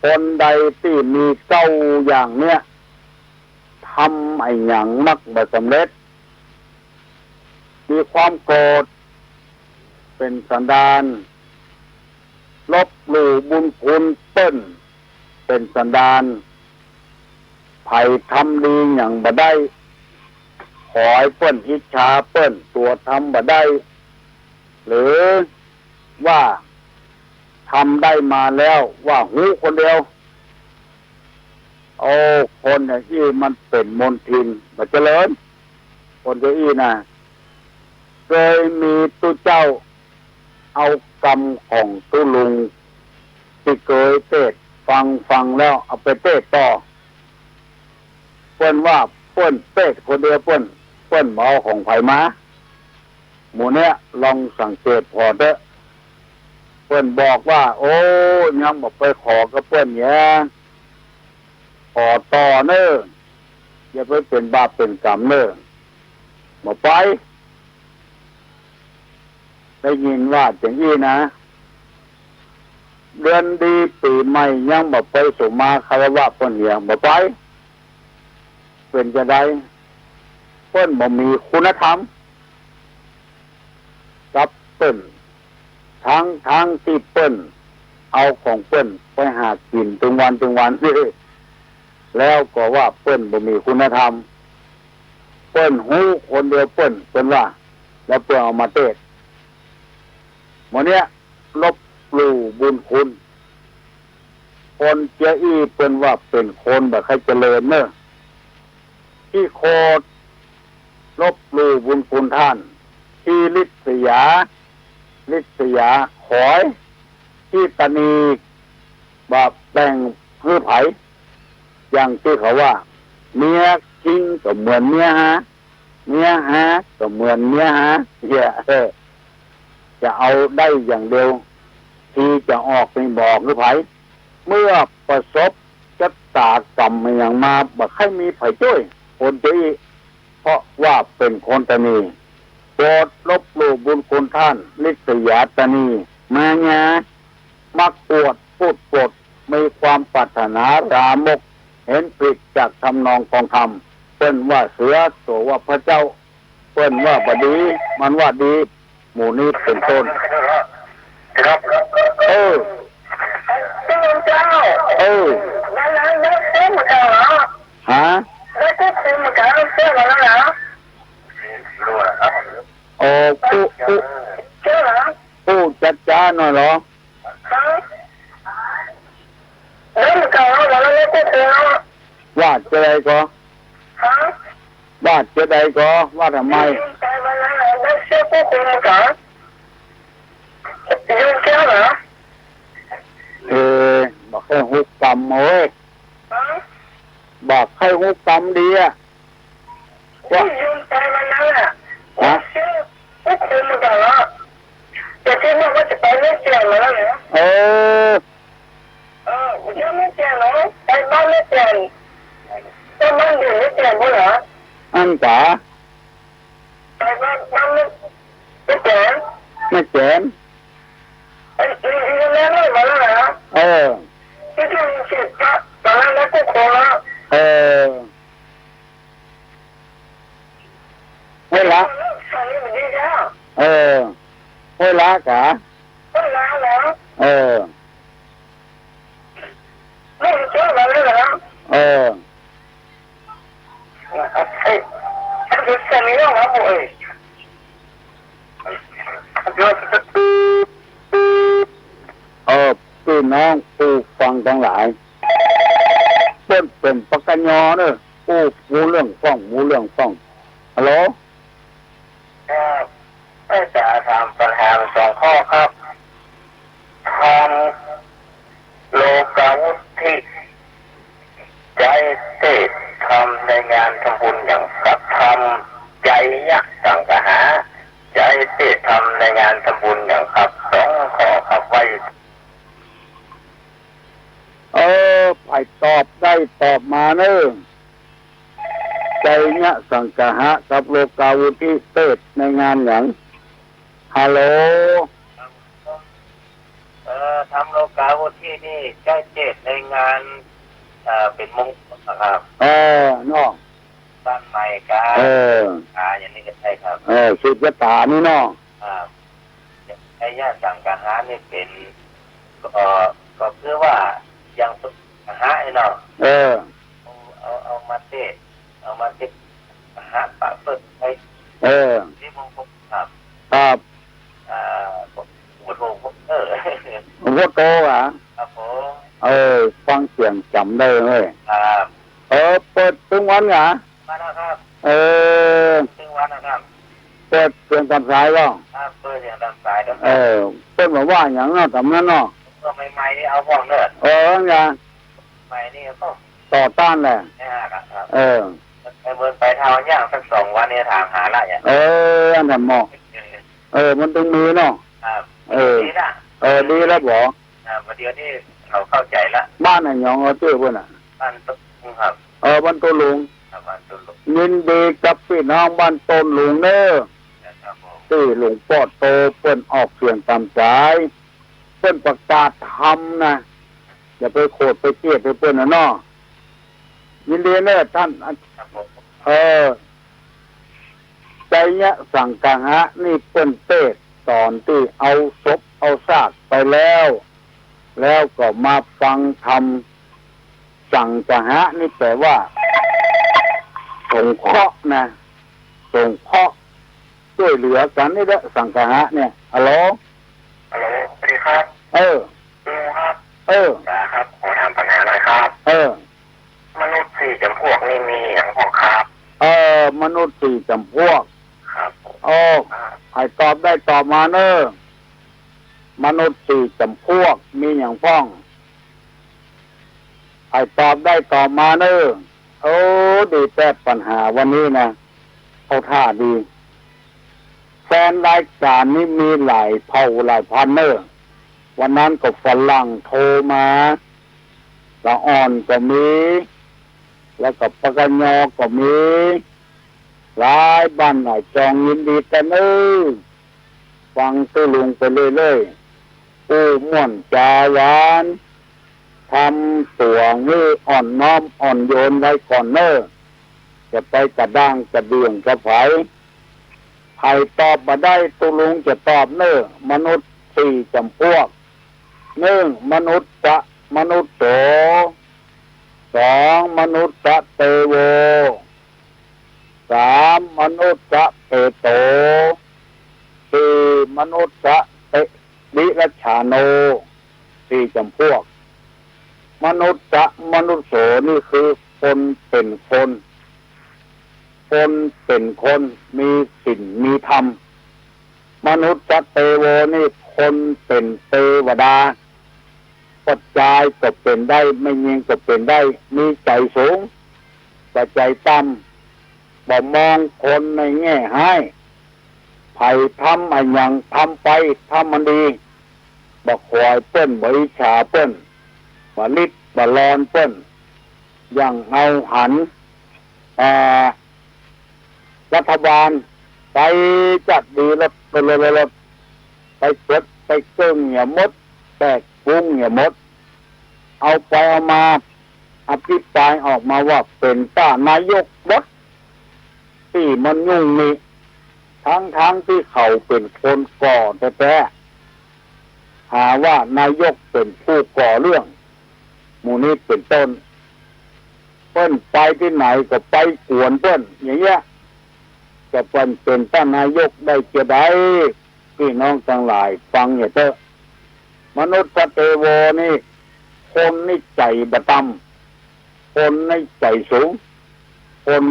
แป คนใดตี้มีเก้าอย่างเนี้ย ทำอะหยังมักบ่สำเร็จ มีความโกรธเป๋นสันดาน ลบหลู่บุญคุณเปิ้นเป๋นสันดาน ใผทำดีหยังบ่ได้ ขอหื้อเปิ้นอิจฉาเปิ้น ตั๋วทำบ่ได้ หรือว่าทำได้มาแล้วว่าฮู้คนเดียว โอ้ คนอย่างอี้มันเป๋นมลทิน บ่เจริญ คนอย่างอี้นะ เกยมีตุ๊เจ้า เอากำของตุ๊ลุงตี้เกยเตศน์ฟัง ฟังแล้วเอาไปเตศน์ต่อ เปิ้นว่าเปิ้นเตศน์คนเดียวเปิ้น เปิ้นบ่เอาของใผมา หมู่เนี้ยลองสังเกตผ่อเต๊อะ เปิ้นบอกว่า โอ้ ยังบ่ไปขอกับเปิ้นเยียะ ขอต่อเน่อ อย่าไปเป๋นบาปเป๋นก๋รรมเน่อ บ่ไป ได้ยินว่าจั่งอี้นะ เดือนดีปี๋ใหม่ยังบ่ไปสุมาคารวะเปิ้นเหีย บ่ไป เป๋นจาใด เปิ้นบ่มีคุณธรรมกับเปิ้น ตึงๆ ตี้เปิ้นเอาของเปิ้นไปหากิ๋นตึงวันตึงวัน แล้วก็ว่าเปิ้นบ่มีคุณธรรม เปิ้นฮู้คนเดียวเปิ้น เปิ้นว่า แล้วเปิ้นเอามาเตศน์ หมู่เนี้ยลบหลู่บุญคุณ คนเจียอี้เปิ้นว่าเป๋นคนบ่ใค่เจริญเน่อ ขี้โขด ลบหลู่บุญคุณต้าน ขี้ริษยา ริษยาขอย ขี้ตะหนี บ่แบ่งหื้อใผ อย่างตี้เขาว่า เมียคิงก็เหมือนเมียฮา เมียฮาก็เหมือนเมียหา เหีย เออ จะเอาได้อย่างเดียว ทีจะออกนี่บ่หื้อใผ เมื่อประสบชะตากรรมอะหยังมา บ่ใค่มีใผจ้วย คนเจียอี้ เพราะว่าเป๋นคนตะหนี โขด ลบหลู่บุญคุณต้าน ริษยา ตะหนี มายา มักอวด พูดปด มีความปรารถนาลามก เห็นผิดจากทำนองคองธรรม เปิ้นว่าเสือ ตั๋วว่าพระเจ้า เปิ้นว่าบ่ดี มันว่าดี หมู่นี้เป๋นต้น เออ เออ ฮะ โอ้ อู้ อู้ อู้จ๊าๆ หน่อยเหรอ ว่าจะใดก่อ ว่าจะใดก่อ ว่าทำไม เออ บ่ใค่ฮู้กำเว้ย บ่ใค่ฮู้กำดีอะ ว่า ฮะ เออ เออ อั้นกา แม่แจ่ม เออ เออ ห้วยละ เออ ห้วยละกา เออ เออ เออ ปี้น้องผู้ฟังตังหลาย เปิ้นเป๋นปกญอเน่อ อู้ ฮู้เรื่องป้อง ฮู้เรื่องป้อง ฮัลโหล ครับ จะถามปัญหาสองข้อครับ ทำโลกาวุตถิ ใจ๊เตศน์ธรรมในงานทำบุญหยังครับ ทำไจยสังคหะ ใจ๊เตศน์ธรรมในงานทำบุญหยังครับ สองข้อครับ ไว้ เออ ใผตอบได้ตอบมาเน่อ ไจยสังคหะกับโลกาวุตถิเตศน์ในงานหยัง ฮัลโหล เออ ทำโลกาวุฒินี่ใจ๊เตสน์ในงาน เอ่อ เป๋นมงคลนะครับ เออ เนาะ บ้านใหม่กา เออ อ่า อย่างนี้ก็ใช่ครับ เออ สืบจะต๋านี่เนาะ ครับ ไสยะสังคหะนี่เป๋น ก็ ก็คือว่าอย่างสังคหะนี่เนาะ เออ เอา เอา เอามาเตสน์ เอามาเตสน์ หาปะเปิ้ลไป เออ ที่มงคลครับ ครับ อ่า หลวงปู่โต เออ หลวงปู่โตเหรอ ครับผม เออ ฟังเสียงจ๋ำได้เว้ย ครับ เออ เปิดตึงวันเหรอ วันนะครับ เออ ตึงวันนะครับ เปิดเสียงต๋ามสายก็ ครับ เปิดเสียงต๋ามสายก็ เออ เปิ้นบอกว่าอย่างนั้นต๋ามนั้นเนาะ เมื่อใหม่ๆนี่เอาพ่องเด้อ เออ ไง ใหม่นี่ก็ต่อต้านแหละ ไม่ห้าครับ เออ ไปเมืองไปเท่าย่างสักสองวันนี่ถามหาละเนี่ย เออ อันนั้นเหมาะ เออ มันตึงมีเนาะ ครับ เออ ดีละ เออ ดีแล้วบอก อ่า ประเดี๋ยวนี้เขาเข้าใจ๋ละ บ้านไหนหยอง เอาจื้อเปิ้นน่ะ บ้านโต้นลุงครับ เออ บ้านโต้นลุง ครับ บ้านโต้นลุง ยินดีกับปี้น้องบ้านโต้นลุงเน้อ ครับผม ตี้หลวงปู่โตเปิ้นออกเสียงต๋ามสาย เปิ้นประกาศธรรมนะ อย่าไปโขดไปเกลียดหื้อเปิ้นน่ะเนาะ ยินดีเน้อต้าน ครับผม เออ ไสยะสังคหะนี่เปิ้นเตสน์ต๋อนตี้เอาศพเอาซากไปแล้ว แล้วก็มาฟังธรรม สังคหะนี่แป๋ว่า สงเคราะห์นะ สงเคราะห์ จ้วยเหลือกั๋นนี่แหละ สังคหะเนี่ย ฮัลโหล ฮัลโหล สวัสดีครับ เออ ลุงครับ เออ ป๋าครับ ขอถามปัญหาหน่อยครับ เออ มนุษย์สี่จ๋ำพวกนี่มีหยังพ่องครับ เออ มนุษย์สี่จ๋ำพวก ครับผม โอ้ ครับ ใผตอบได้ตอบมาเน้อ มนุษย์สี่จ๋ำพวกมีหยังพ่อง ใผตอบได้ตอบมาเน้อ โอ้ ดีแต๊ปัญหาวันนี้นะ เข้าท่าดี แฟนรายก๋านนี่มีหลายเผ่าหลายพันธุ์เน้อ วันนั้นก็ฝรั่งโทรมา ละอ่อนก็มี แล้วก็ปกย.ก็มี หลายบ้านหลายจอง ยินดีกั๋นเน้อ ฟังโต้นลุงไปเรื่อยๆ อู้ม่วนจ๋าหวาน ทำตั๋วหื้ออ่อนน้อมอ่อนโยนไว้ก่อนเน้อ จะไปกระด้างกระเดื่องกับใผ ใผตอบบ่ได้ โต้นลุงจะตอบเน้อ มนุษย์สี่จ๋ำพวก นึ่ง มนุษย์จะ มนุษย์โส สอง มนุษย์จะเตโว สาม มนุษย์จะเปโต สี่ มนุษย์จะเตวิรัชชาโน สี่จ๋ำพวก มนุษย์จะ มนุษย์โส นี่คือคนเป๋นคน คนเป๋นคน มีศีล มีธรรม มนุษย์จะเตโว นี่คนเป๋นเตวดา ป้อจายก็เป๋นได้ แม่ญิงก็เป๋นได้ มีใจ๋สูง บ่ใจ๋ต่ำ บ่มองคนในแง่ฮ้าย ใผทำอะหยังทำไป ทำอันดี บ่ขวายเปิ้น บ่อิจฉาเปิ้น บ่ริดบ่รอนเปิ้น อย่างเฮาหัน อ่า รัฐบาลไปจัดดีรถ รถ รถ รถ ไปเกิดไปเกิ่งเหียหมด แตกกุ้งเหียหมด เอาไปเอามา อภิปรายออกมาว่าเป๋นต้านนายกหมด ตี้มันยุ่งนี่ ทั้งๆ ตี้เขาเป๋นคนก่อแต๊ๆ หาว่านายกเป๋นผู้ก่อเรื่อง หมู่นี้เป๋นต้น เปิ้นไปตี้ไหนก็ไปกวนเปิ้น อย่างเงี้ย จะเปิ้นเป๋นต้านนายกได้จาใด ปี้น้องตังหลายฟังเหียเต๊อะ มนุษย์จะเตโว นี่ คนนี่ใจ๋บ่ต่ำ คนนี่ใจ๋สูง คน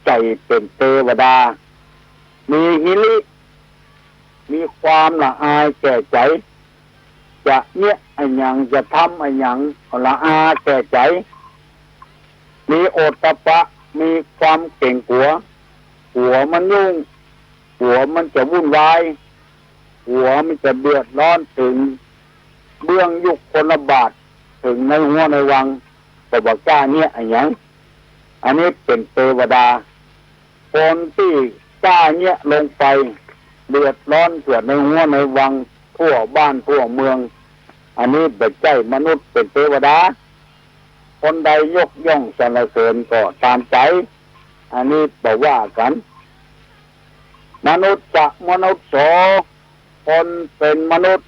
ใจ๋เป๋นเตวดา มีหิริ มีความละอายแก่ใจ๋ จะเยียะอะหยัง จะทำอะหยังก็ละอาแก่ใจ๋ มีโอตตัปปะ มีความเก๋งกั๋ว กั๋วมันยุ่ง กั๋วมันจะวุ่นวาย กั๋วมันจะเดือดร้อนเถิงเบื้องยุคลบาท เถิงในฮั้วในวัง ก็บ่กล้าเยียะอะหยัง อันนี้เป๋นเตวดา คนตี้กล้าเยียะลงไป เดือดร้อนเถิงในฮั้วในวัง ทั่วบ้านทั่วเมือง อันนี้บ่ใจ้มนุษย์เป๋นเตวดา คนใดยกย่องสรรเสริญก็ต๋ามใจ๋ อันนี้บ่ว่ากั๋น มนุสสะมนุสโส คนเป๋นมนุษย์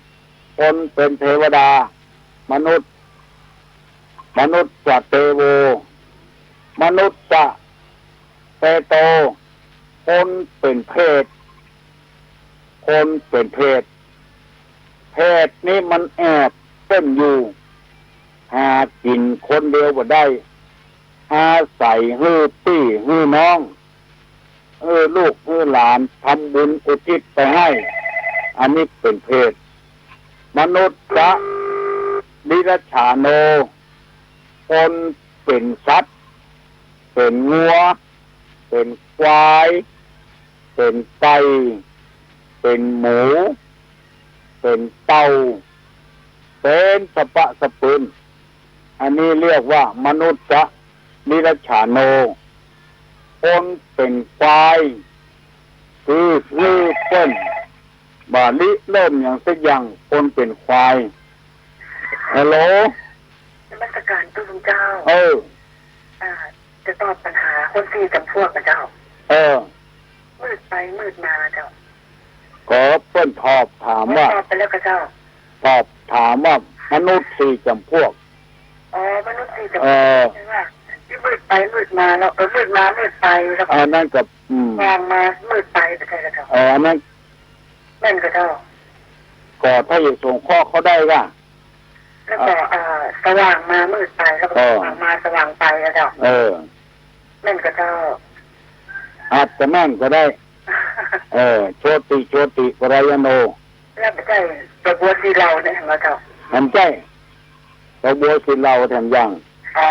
คนเป๋นเตวดา มนุสสะ มนุสสะเตโว มนุสสะเปโต คนเป๋นเปรต คนเป๋นเปรต เปรตนี้มันแอบเปิ้นอยู่ หากิ๋นคนเดียวบ่ได้ อาศัยหื้อปี้หื้อน้อง หื้อลูกหื้อหลานทำบุญอุทิศไปให้ อันนี้เป๋นเปรต มนุสสะดิรัจฉาโน คนเป๋นสัตว์ เป๋นงัว เป๋นควาย เป๋นไก่ เป๋นหมู เป๋นเต่า เป๋นสะปะสะปืน อันนี้เรียกว่ามนุสสะดิรัจฉาโน คนเป๋นควาย คือ คือเปิ้นบ่ริเริ่มหยังสักอย่าง คนเป๋นควาย ฮัลโหล นมัสการตุ๊ลุงเจ้า เออ อ่า จะตอบปัญหาคนสี่จ๋ำพวกนะเจ้า เออ มืดไปมืดมาเจ้า ก็เปิ้นตอบถามว่า ตอบไปแล้วกาเจ้า ตอบถามว่ามนุษย์สี่จ๋ำพวก อ๋อ มนุษย์สี่จ๋ำพวก เออ ใจ้ว่า ตี้มืดไปมืดมาเนาะ เออ มืดมามืดไป แล้วก็ อันนั้นก็ อืม สว่างมามืดไป บ่ใจ้กาเจ้า เออ อันนั้น แม่นกาเจ้า ก็ถ้าจะสงเคราะห์เขาได้กา แล้วก็ เอ่อ สว่างมามืดไป แล้วก็ เออ สว่างมาสว่างไปกาเจ้า เออ แม่นกาเจ้า อาจจะแม่นก็ได้ เออ โชติ โชติ ปรายโน แล้วบ่ใจ้ตะบัวสีเหล่าเนี่ย แหมเจ้า มันใจ้ ตะบัวสีเหล่าแถมยัง อ๋อ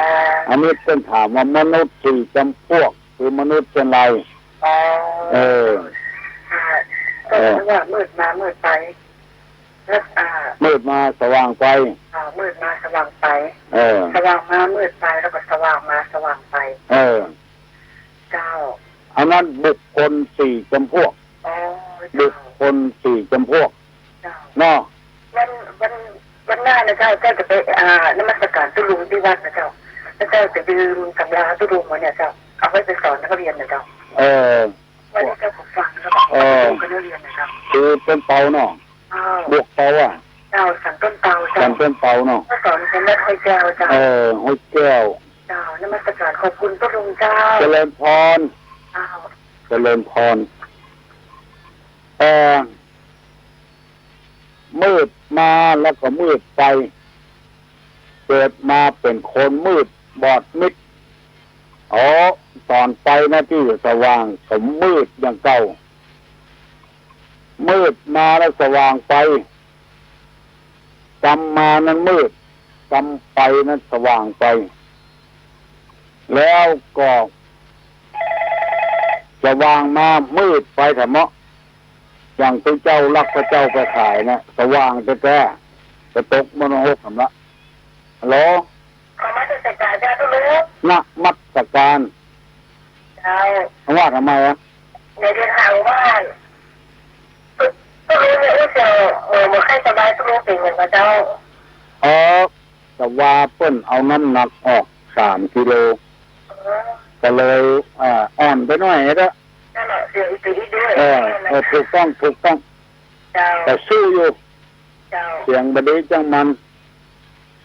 อันนี้เปิ้นถามว่ามนุษย์สี่จ๋ำพวก คือมนุษย์เช่นไร อ๋อ เออ อ่า ก็ เออ คือว่ามืดมามืดไป แล้ว อ่า มืดมาสว่างไป อ่า มืดมาสว่างไป เออ สว่างมามืดไป แล้วก็สว่างมาสว่างไป เออ เจ้า อันนั้นบุคคลสี่จ๋ำพวก อ๋อ เจ้า บุคคลสี่จ๋ำพวก เจ้า เนาะ วัน วัน วันหน้านะเจ้า เจ้าจะไป อ่า นมัสการตุ๊ลุงตี้วัดนะเจ้า แล้วเจ้าจะยืมตำราตุ๊ลุงไว้เนี่ยเจ้า เอาไว้ไปสอนนักเรียนนะเจ้า เออ วันนี้เจ้าก็ฟังแล้วก็ เออ กับนักเรียนนะเจ้า คือต้นเปาเนาะ เจ้า บวกเปาอะ เจ้า สันต้นเปาเจ้า สันต้นเปาเนาะ ก็สอนกันวัดห้วยแก้วเจ้า เออ ห้วยแก้ว เจ้า นมัสการขอบคุณตุ๊ลุงเจ้า เจริญพร เจ้า เจริญพร เอ่อ มืดมาแล้วก็มืดไป เกิดมาเป๋นคนมืดบอดมิด อ๋อ ต๋อนไปนะตี้สว่างก็มืดอย่างเก่า มืดมาแล้วสว่างไป กำมานั้นมืด กำไปนั้นสว่างไป แล้วก็ สว่างมามืดไปแถมเนาะ อย่างตุ๊เจ้าลักพระเจ้าไปขายนะ สว่างแต๊ๆ จะตกมรณหกแถมละ ฮัลโหล นมัสการเจ้าตุ๊ลุง นมัสการ เจ้า ว่าทำไมอะ ในเดินทางบ้าน ตุ๊ลุงเนี่ยอู้เสี่ยว เออ บ่ใค่สบาย ตุ๊ลุงเป๋นหยังกาเจ้า อ๋อ แต่ว่าเปิ้นเอาน้ำหนักออกสามกิโล เออ ก็เลย อ่า อ่อนไปหน่อยนะ นั่นแหละ เสี่ยวอีกปีอีกด้วย เออ เออ ถูกต้อง ถูกต้อง เจ้า แต่สู้อยู่ เจ้า เสียงบ่ดีจังมัน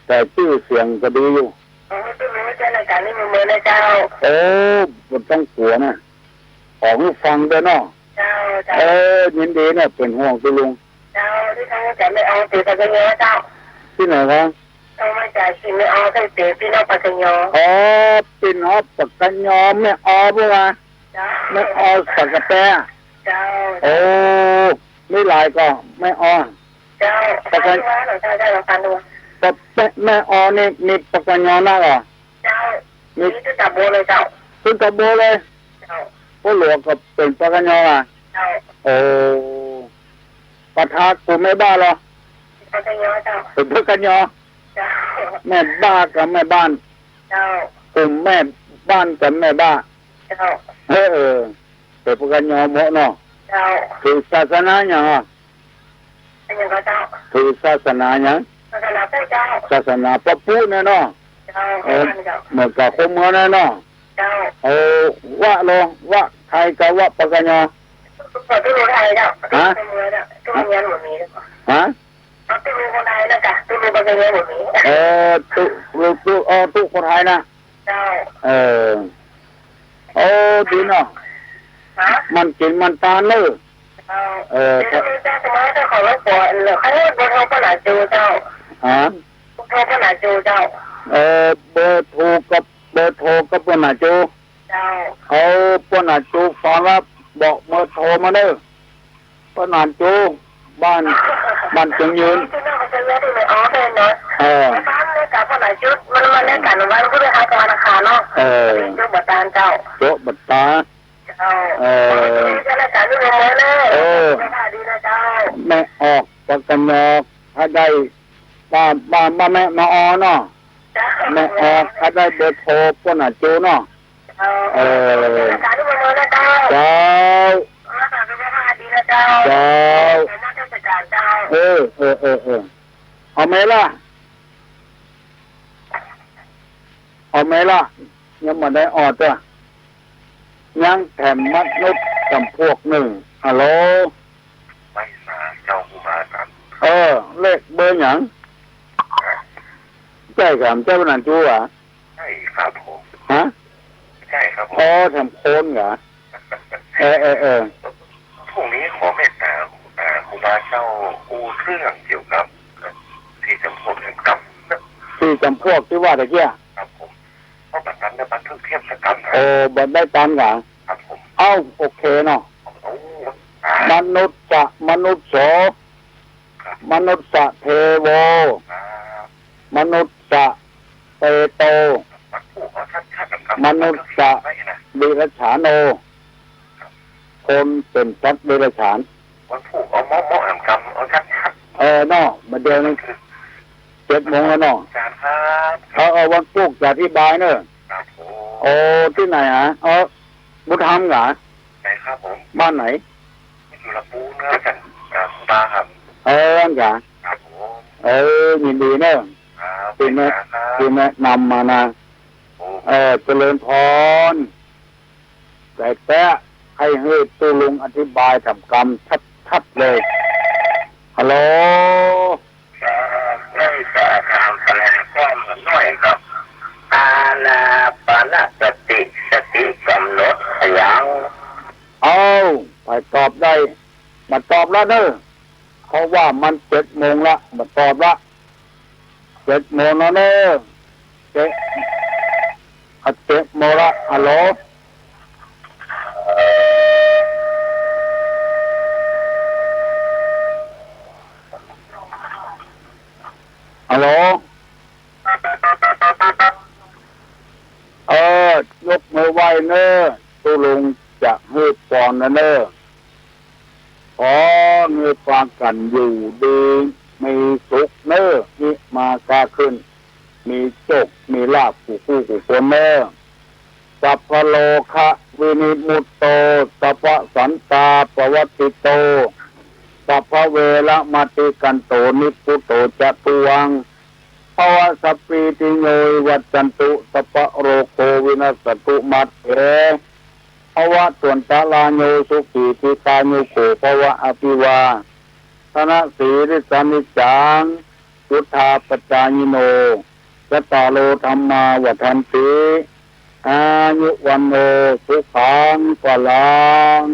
แต่จื้อเสียงก็ดีอยู่ ขอหื้อตุ๊ลุงใจ๊รายก๋านนี้เสมอๆ นะเจ้า โอ้ บ่ต้องกั๋วนะ ขอหื้อฟังด้วยเนาะ เจ้า เจ้า เออ ยินดีนะ เป๋นห่วงตุ๊ลุง เจ้า ตี้โทรมาจากแม่ออเป๋นปากกะยอเจ้า ตี้ไหนคะ โทรมาจากตี้แม่ออ ใค่เป๋นปี้น้องปากกะยอ อ๋อ ปี้น้องปากกะยอ แม่ออเปิ้นว่า เจ้า แม่ออสักกะแต เจ้า โอ้ มีหลายก่อ แม่ออ เจ้า ปากกะ เจ้า เจ้า เจ้า ปากกะยอ แม่ แม่ออนี่มีปากกะยอนักเหรอ เจ้า มี มีตึกตาโบเลยเจ้า ตึกตาโบเลย เจ้า โอ้ หลวงก็เป๋นปากกะยออะ เจ้า โอ้ ปะทะกุมแม่บ้านเหรอ ปากกะยอเจ้า เป๋นปากกะยอ เจ้า แม่บ้านกับแม่บ้าน เจ้า กุมแม่บ้านกับแม่บ้าน เจ้า เออ เออ เป๋นปากกะยอหมดเนาะ เจ้า ถือศาสนาหยังอะ เป็นหยังกาเจ้า ถือศาสนาหยัง ศาสนาพุทธเจ้า ศาสนาพระพุทธเนี่ยเนาะ เจ้า เออ เหมือนกับคนเมืองนั่นเนาะ เจ้า เออ วะโล วะไทยกับวะปากกยอ ตุ๊ลุงไทยเจ้า ฮะ ตุ๊ลุงเมืองเจ้า ตุ๊ลุงเมืองบ่มี ฮะ ตุ๊ลุงคนไทยนะจ๊ะ ตุ๊ลุงปากกยอบ่มี เออ ตุ๊ลุง ตุ๊ เออ ตุ๊คนไทยนะ เจ้า เออ โอ้ ดีเนาะ ฮะ มันกิ๋นมันตานเน่อ เจ้า เออ ตุ๊ลุงเจ้า สมัยเจ้าของหลวงปู่เหลือ ใครเบอร์โทรป้อหนาจูเจ้า ฮะ เบอร์โทรป้อหนาจูเจ้า เออ เบอร์โทรกับ เบอร์โทรกับป้อหนาจู เจ้า เอาป้อหนาจูฟังแล้วบอกเบอร์โทรมาเน่อ ป้อหนาจู บ้าน บ้านเจียงยืน เออ มันมาเล่นกันวันพฤหัสกับวันอังคารเนาะ เออ โจ๊ะบ่ตานเจ้า โจ๊ะบ่ตาน เจ้า เออ เออ แม่ออกปากกยอ ถ้าได้ มา มา มาแม่ มาออเนาะ เจ้า แม่ออก ถ้าได้เบอร์โทรป้อหนาจูเนาะ เออ เออ เจ้า เจ้า เออ เออ เออ เออ เอาไหมล่ะ เอาไหมล่ะ ยังบ่ได้ออดจ้ะ ยังแถมมนุษย์จ๋ำพวกนึ่ง ฮัลโหล ไม่ทราบเจ้าครูบาอาจารย์ เออ เลขเบอร์หยัง ใจ้ก่ะ เจ้าหนานจู๋อ่ะ ใช่ครับผม ฮะ ใช่ครับผม อ๋อ แถมคนเหรอ เออ เออ เออ พรุ่งนี้ขอเมตตา อ่า ครูบาเจ้าอู้เรื่องเกี่ยวกับ สี่จ๋ำพวกแห่งกรรม สี่จ๋ำพวกตี้ว่าตะกี้ ครับผม เพราะบัดนั้นเนี่ยบันทึกเทศกาลนะ โอ้ บ่ได้ต๋ามกั๋น ครับผม เอ้า โอเคเนาะ โอ้ อ่า มนุสสะ มนุสโส ครับ มนุสสะเทโว ครับ มนุสสะเปโต วันพูกเอาชัดๆ นะครับ มนุสสะ ไว้นะ เดรัจฉาโน คนเป๋นสัตว์เดรัจฉาน วันพูกเอาเมาะๆ แหมกำ เอาชัดๆ เออเนาะ บ่าเดี่ยวนี้ เจ็ดโมงแล้วเนาะ อาจารย์ครับ เออ เออ วันพูกจะอธิบายเนอะ ครับผม โอ้ ตี้ไหนฮะ เออ บุญธรรมเหรอ ไหนครับผม บ้านไหน อยู่ลำพูนครับอาจารย์ ครับ ครูบาครับ เออ นั่นเหรอ ครับผม เออ ยินดีเนอะ ครับ ตี้แนะ ครับ ตี้แนะนำมานะ โอ้ เออ เจริญพร แต่แต๊ หื้อตุ๊ลุงอธิบายแถมกำชัดๆ เลย ฮัลโหล ครับ ได้จะถามแสดงความหน่อยครับ อานาปานสติ สติก๋ำหนดหยัง เอ้า ไปตอบได้ บ่ตอบละเนอะ เพราะว่ามันเจ็ดโมงละ บ่ตอบละ เจ็ดโมงแล้วเนอะ เจ็ด อ่ะ เจ็ดโมงละ ฮัลโหล ฮัลโหล เออ ยกมือไหว้เนอะ ตุ๊ลุงจะหื้อปอนนะเนอะ ขอหื้อปากั๋นอยู่ดีมีสุขเนอะ ฮิมาก้าขึ้น มีโชค มีลาภ กู้กู้กู้คนเนอะ สัพพะโรคะวินิมุตโต สัพพะสันตาปวัตถิโต สัพพะเวระมะติกันโต นิพพุโตจะตุวัง ภะวะสัพพีติโยวิวัชชันตุ สัพพะโรโควินัสสะตุมาเต ภะวะตวันตะราโย สุขีทีฆายุโกภะวะ อภิวาทะนะสีลิสสะนิจจัง วุฑฒาปะจายิโน จัตตาโรธัมมาวัฑฒันติ อายุวัณโณ สุขัง พะลัง